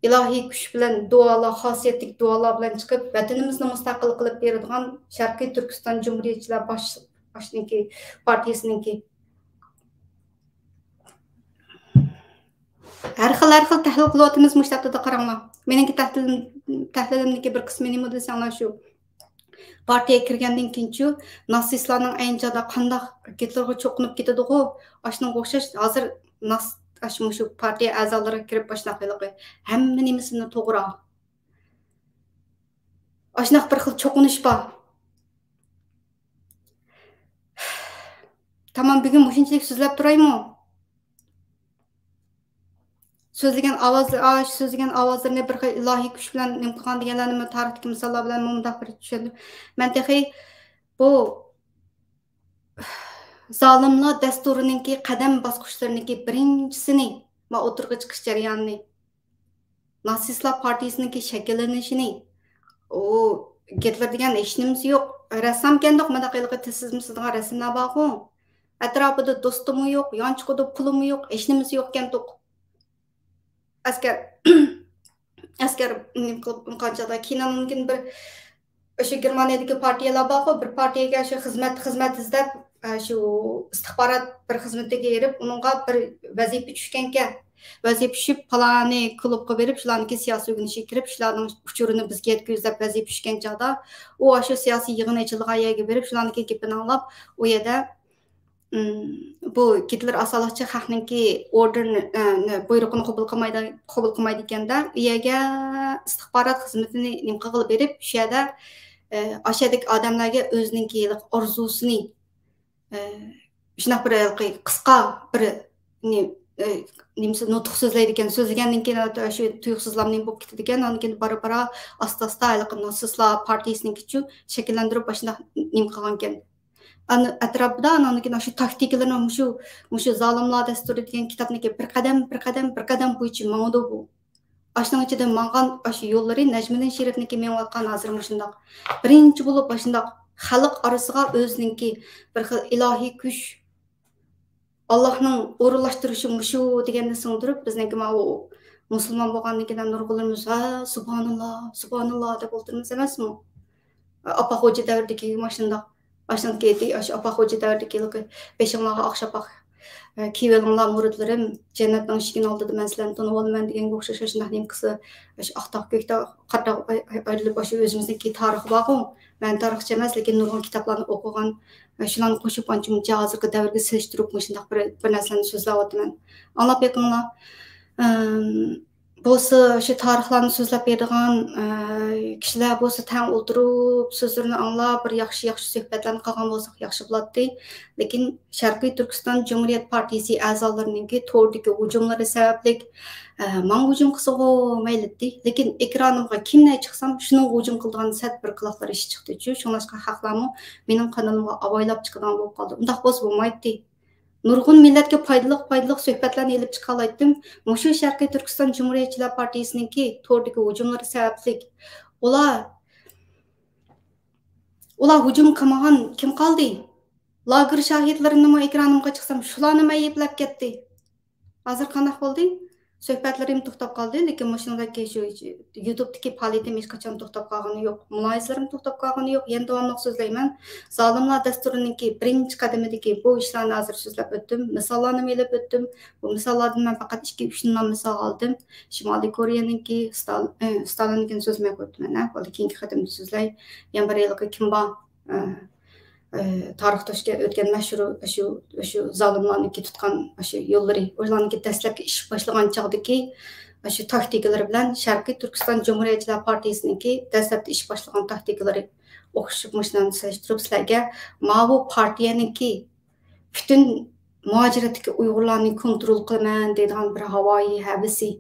ئىلاھىي كۈچ بىلەن دۇئالار، خاسىيەتلىك دۇئالار بىلەن چىقىپ، ۋەتىنىمىزنى مۇستەقىل قىلىپ بېرىدىغان شەرقىي تۈركىستان جۇمھۇرىيەتچىلەر باش-، باشنىڭكى پارتىيىسىنىڭكى ھەر خىل، ھەر خىل تەھلىل قىلىۋاتىمىز مۇشۇ ھەپتىدە قاراڭلار. مېنىڭكى تەھلىلىم، تەھلىلىمدىكى بىر قىسمى نېمە دېسەڭلار شۇ. پارتىيەگە كىرگەندىن كېيىنچۇ، ناتسىستلارنىڭ ئەينى چاغدا قانداق گىتلېرغا چوقۇنۇپ كېتىدىغۇ، ئاشۇنىڭغا ئوخشاش ھازىر ناتس-، ئاشۇ مۇشۇ پارتىيە ئەزالىرىغا كىرىپ ئاشۇنداق ھېلىقى ھەممە نېمىسىنى توغرا. ئاشۇنداق بىر خىل چوقۇنۇش بار. تامام بۈگۈن مۇشۇنچىلىك سۆزلەپ تۇرايمۇ؟ سۆزلىگەن ئاۋازلىرى، ئاشۇ سۆزلىگەن ئاۋازلىرىنى بىر خىل ئىلاھىي كۈچ بىلەن نېمە قىلغان دېگەنلەرنىمۇ تارىختىكى مىساللار بىلەن مۇنداق بىر چۈشەندۈرۈپ، مەن تېخى بۇ زالىملار دەستۇرىنىڭكى قەدەم باسقۇچلىرىنىڭكى بىرىنچىسىنى، مانا ئوتتۇرىغا چىقىش جەريانىنى، ناتسىستلار پارتىيىسىنىڭكى شەكىللىنىشىنى، ئۇ گىتلېر دېگەن ھېچنېمىسى يوق، رەسسامكەندۇق، مانداق ھېلىقى تىل سىزمىسىدىغان رەسىملەر بارغۇ، ئەتراپىدا دوستىمۇ يوق، يانچۇقىدا پۇلىمۇ يوق، ھېچنېمىسى يوقكەندۇق. ئەسكەر، ئەسكەر نېمە قىلىپ قانچادا كېيىن ئاندىن كېيىن بىر ئاشۇ گېرمانىيەدىكى پارتىيەلەر بارغۇ، بىر پارتىيەگە شۇ خىزمەت، خىزمەت ئىزدەپ، ئە، شۇ ئىستىخبارات بىر خىزمىتىگە ھېرىپ، ئۇنىڭغا بىر ۋەزىپە چۈشكەنكەن. ۋەزىپە چۈشۈپ، پالانى كۇلۇبقا بېرىپ، شۇلارنىڭكى سىياسىي ئۆگىنىشىگە كىرىپ، شۇلارنىڭ ئۇچۇرىنى بىزگە يەتكۈزۈپ ۋەزىپە چۈشكەن چاغدا، ئۇ ئاشۇ سىياسىي يىغىن ئېچىلغان يەرگە بېرىپ، شۇلارنىڭكى گېپىنى ئاڭلاپ، ئۇ يەردە ئىم، بۇ گىتلېر ئاسانلىقچە خەقنىڭكى ئوردېرىنى، ئە، نە-، بۇيرۇقىنى قوبۇل قىلمايدۇ، قوبۇل قىلمايدىكەن-دە، ئۇ يەرگە ئىستىخبارات خىزمىتىنى نېمە قىلغىلى بېرىپ، شۇ يەردە، ئە، ئاشۇ يەردىكى ئادەملەرگە ئۆزىنىڭكى ھېلىقى ئارزۇسىنى، ئە، شۇنداق بىر ھېلىقى قىسقا بىر نېمە، ئە، نېمىسى، نۇتۇق سۆزلەيدىكەن. سۆزلىگەندىن كېيىن شۇ تۇيۇقسىزلا نېمە بولۇپ كېتىدىكەن. ئاندىن كېيىن بارا-بارا ئاستا-ئاستا ھېلىقى ناتسىستلار پارتىيىسىنىڭكىچۇ شەكىللەندۈرۈپ ئاشۇنداق نېمە قىلغانىكەن. ئەنە ئەتراپىدا ئانان كېيىن ئاشۇ تاكتىكىلىرىنى مۇشۇ، مۇشۇ زالىملار دەستۇرى دېگەن كىتابنىڭكى بىر قەدەم، بىر قەدەم، بىر قەدەم بويىچە ماڭىدۇ بۇ. ئاشۇنىڭ ئىچىدىن ماڭغان ئاشۇ يوللىرى نەجمىدىن شېرىپنىڭكى مېڭىۋاتقان ھازىر مۇشۇنداق. بىرىنچى بولۇپ ئاشۇنداق خەلق ئارىسىغا ئۆزىنىڭكى بىر خىل ئىلاھىي كۈچ، ئاللاھنىڭ ئورۇنلاشتۇرۇشى مۇشۇ دېگەننى سىڭدۈرۈپ، بىزنىڭكى ماۋۇ مۇسۇلمان بولغاندىن كېيىن نۇرغۇنلىرىمىز، ھە، سۇبھاناللا، سۇبھاناللا دەپ ئولتۇرىمىز ئەمەسمۇ؟ ئاپا خوجا دەۋرىدىكى ماشۇنداق، ئاشۇنىڭكى، ئاشۇ ئاپا خوجا دەۋرىدىكى بېشىڭلارغا ئاق شاپاق، ئە، كىيىۋېلىڭلار مۇرىتلىرىم، جەننەتنىڭ ئىشىكىنىڭ ئالدىدا مەن سىلەرنى تونۇۋالىمەن دېگەنگە ئوخشاش ئاشۇنداق نېمە قىلسا، ئاشۇ ئاق تاغ كۆك تاغ، قارا تاغ ئاي-، ئاي-، ئايرىلىپ، ئاشۇ ئۆزىمىزنىڭكى تارىخى بارغۇ. مەن تارىخچى ئەمەس، لېكىن نۇرغۇن كىتابلارنى ئوقۇغان، شۇلارنى قوشۇپ ئانچە-مۇنچە ھازىرقى دەۋرگە سېلىشتۇرۇپ مۇشۇنداق بىر، بىر نەرسىلەرنى سۆزلەۋاتىمەن. ئاڭلاپ بېقىڭلار. ئىم، بولسا شۇ تارىخلارنى سۆزلەپ بېرىدىغان، ئە، كىشىلەر بولسا تەڭ ئولتۇرۇپ، سۆزلىرىنى ئاڭلاپ، بىر ياخشى، ياخشى سۆھبەتلەرنى قىلغان بولساق ياخشى بولاتتى. لېكىن شەرقىي تۈركىستان جۇمھۇرىيەت پارتىيىسى ئەزالىرىنىڭكى توردىكى ھۇجۇملىرى سەۋەبلىك، ئە، ماڭا ھۇجۇم قىلسىغۇ مەيلىتتى. لېكىن ئېكرانىمغا كىمنى چىقسام، شۇنىڭغا ھۇجۇم قىلىدىغان سەت بىر قىلىقلىرى ئىش چىقتىچۇ. شۇڭلاشقا خەقلەرمۇ مېنىڭ قانىلىمغا ئاۋايلاپ چىقىدىغان بولۇپ قالدى. ئۇنداق بولسا بولمايتتى. نۇرغۇن مىللەتكە پايدىلىق، پايدىلىق سۆھبەتلەرنى ئېلىپ چىقالايتتىم. مۇشۇ شەرقىي تۈركىستان جۇمھۇرىيەتچىلەر پارتىيىسىنىڭكى توردىكى ھۇجۇملىرى سەۋەبلىك ئۇلار، ئۇلار ھۇجۇم قىلمىغان كىم قالدى؟ لاگېر شاھىتلىرىنىمۇ ئېكرانىمغا چىقسام، شۇلارنىمۇ ئەيىبلەپ كەتتى. ھازىر قانداق بولدى؟ سۆھبەتلىرىم توختاپ قالدى، لېكىن مۇشۇنىڭدەك شۇ يۇتۇبتىكى پائالىيىتىم ھېچقاچان توختاپ قالغىنى يوق، مۇلاھىزىلىرىم توختاپ قالغىنى يوق، يەنە داۋاملىق سۆزلەيمەن. زالىملار دەستۇرىنىڭكى بىرىنچى قەدىمىدىكى بۇ ئىشلارنى ھازىر سۆزلەپ ئۆتتۈم، مىساللارنىمۇ ئېلىپ ئۆتتۈم. بۇ مىساللاردىن مەن پەقەت ئىككى، ئۈچنىلا مىسال ئالدىم. شىمالىي كورېيەنىڭكى، ستال-، ئى، ستالىننىڭكىنى سۆزلىمەي قويۇپتىمەن، ھە، بولدى، كېيىنكى قېتىمدا سۆزلەي. يەنە بىر ھېلىقى كىم بار؟ ئى، ئى، تارىختا ئۆتكەن مەشھۇر شۇ، شۇ زالىملارنىڭكى تۇتقان شۇ يوللىرى، ئۇلارنىڭكى دەسلەپكى ئىش باشلىغان چاغدىكى شۇ تاكتىكىلىرى بىلەن شەرقىي تۈركىستان جۇمھۇرىيەتچىلەر پارتىيىسىنىڭكى دەسلەپتە ئىش باشلىغان تاكتىكىلىرى ئوخشىشىپ، مۇشۇلارنى سېلىشتۇرۇپ سىلەرگە ماۋۇ پارتىيەنىڭكى پۈتۈن مۇھاجىرەتتىكى ئۇيغۇرلارنى كونترول قىلىمەن دەيدىغان بىر ھاۋايى ھەۋىسى.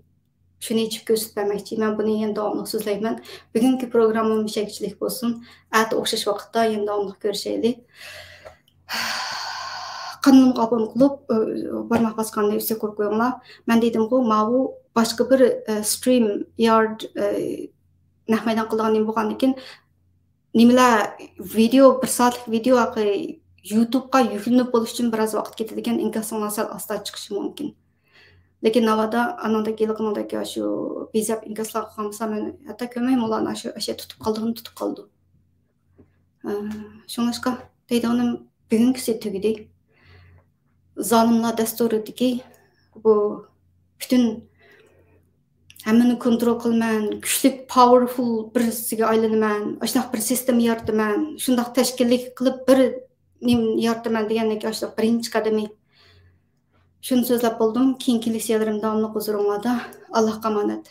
شۇنى ئېچىپ كۆرسىتىپ بەرمەكچى. مەن بۇنى يەنە داۋاملىق سۆزلەيمەن. بۈگۈنكى پروگراممام مۇشەگىچىلىك بولسۇن. ئەتە ئوخشاش ۋاقىتتا يەنە داۋاملىق كۆرۈشەيلى. قانىلىمغا ئابۇنە قىلىپ، ئى، بارماق باسقاننى ئۈستىگە قويۇپ قويۇڭلار. مەن دېدىمغۇ، ماۋۇ باشقا بىر، ئى، سترىم يارد، ئى، نەق مەيدان قىلىدىغان نېمە بولغاندىكىن، نېمىلەر، ۋىدېئو، بىر سائەتلىك ۋىدېئو ھەققى يۇتۇبقا يۈكلىنىپ بولۇش ئۈچۈن بىراز ۋاقىت كېتىدىكەن، ئىنكاسىڭلار سەل ئاستا چىقىشى مۇمكىن. لېكىن ناۋادا ئانىڭدەك، ھېلىقىنىڭدەك شۇ بىزەپ ئىنكاسلار قىلغان بولسا، مەن ھەتتا كۆرمەيمەن، ئۇلارنى شۇ ئەشە تۇتۇپ قالىدىغىنى تۇتۇپ قالىدۇ. ئە، شۇڭلاشقا دەيدىغىنىم، بۈگۈنكىسى تۈگىدى. زالىملار دەستۇرىدىكى بۇ پۈتۈن ھەممىنى كونترول قىلىمەن، كۈچلۈك، پاۋېرفۇل بىرسىگە ئايلىنىمەن، ئاشۇنداق بىر سىستېما يارىتىمەن، شۇنداق تەشكىللىك قىلىپ بىر نېمە يارىتىمەن دېگەندىكى ئاشۇنداق بىرىنچى قەدىمى. شۇنى سۆزلەپ بولدۇم. كېيىنكى لېكسىيەلىرىم داۋاملىق ھۇزۇرۇڭلاردا. ئاللاھقا ئامانەت.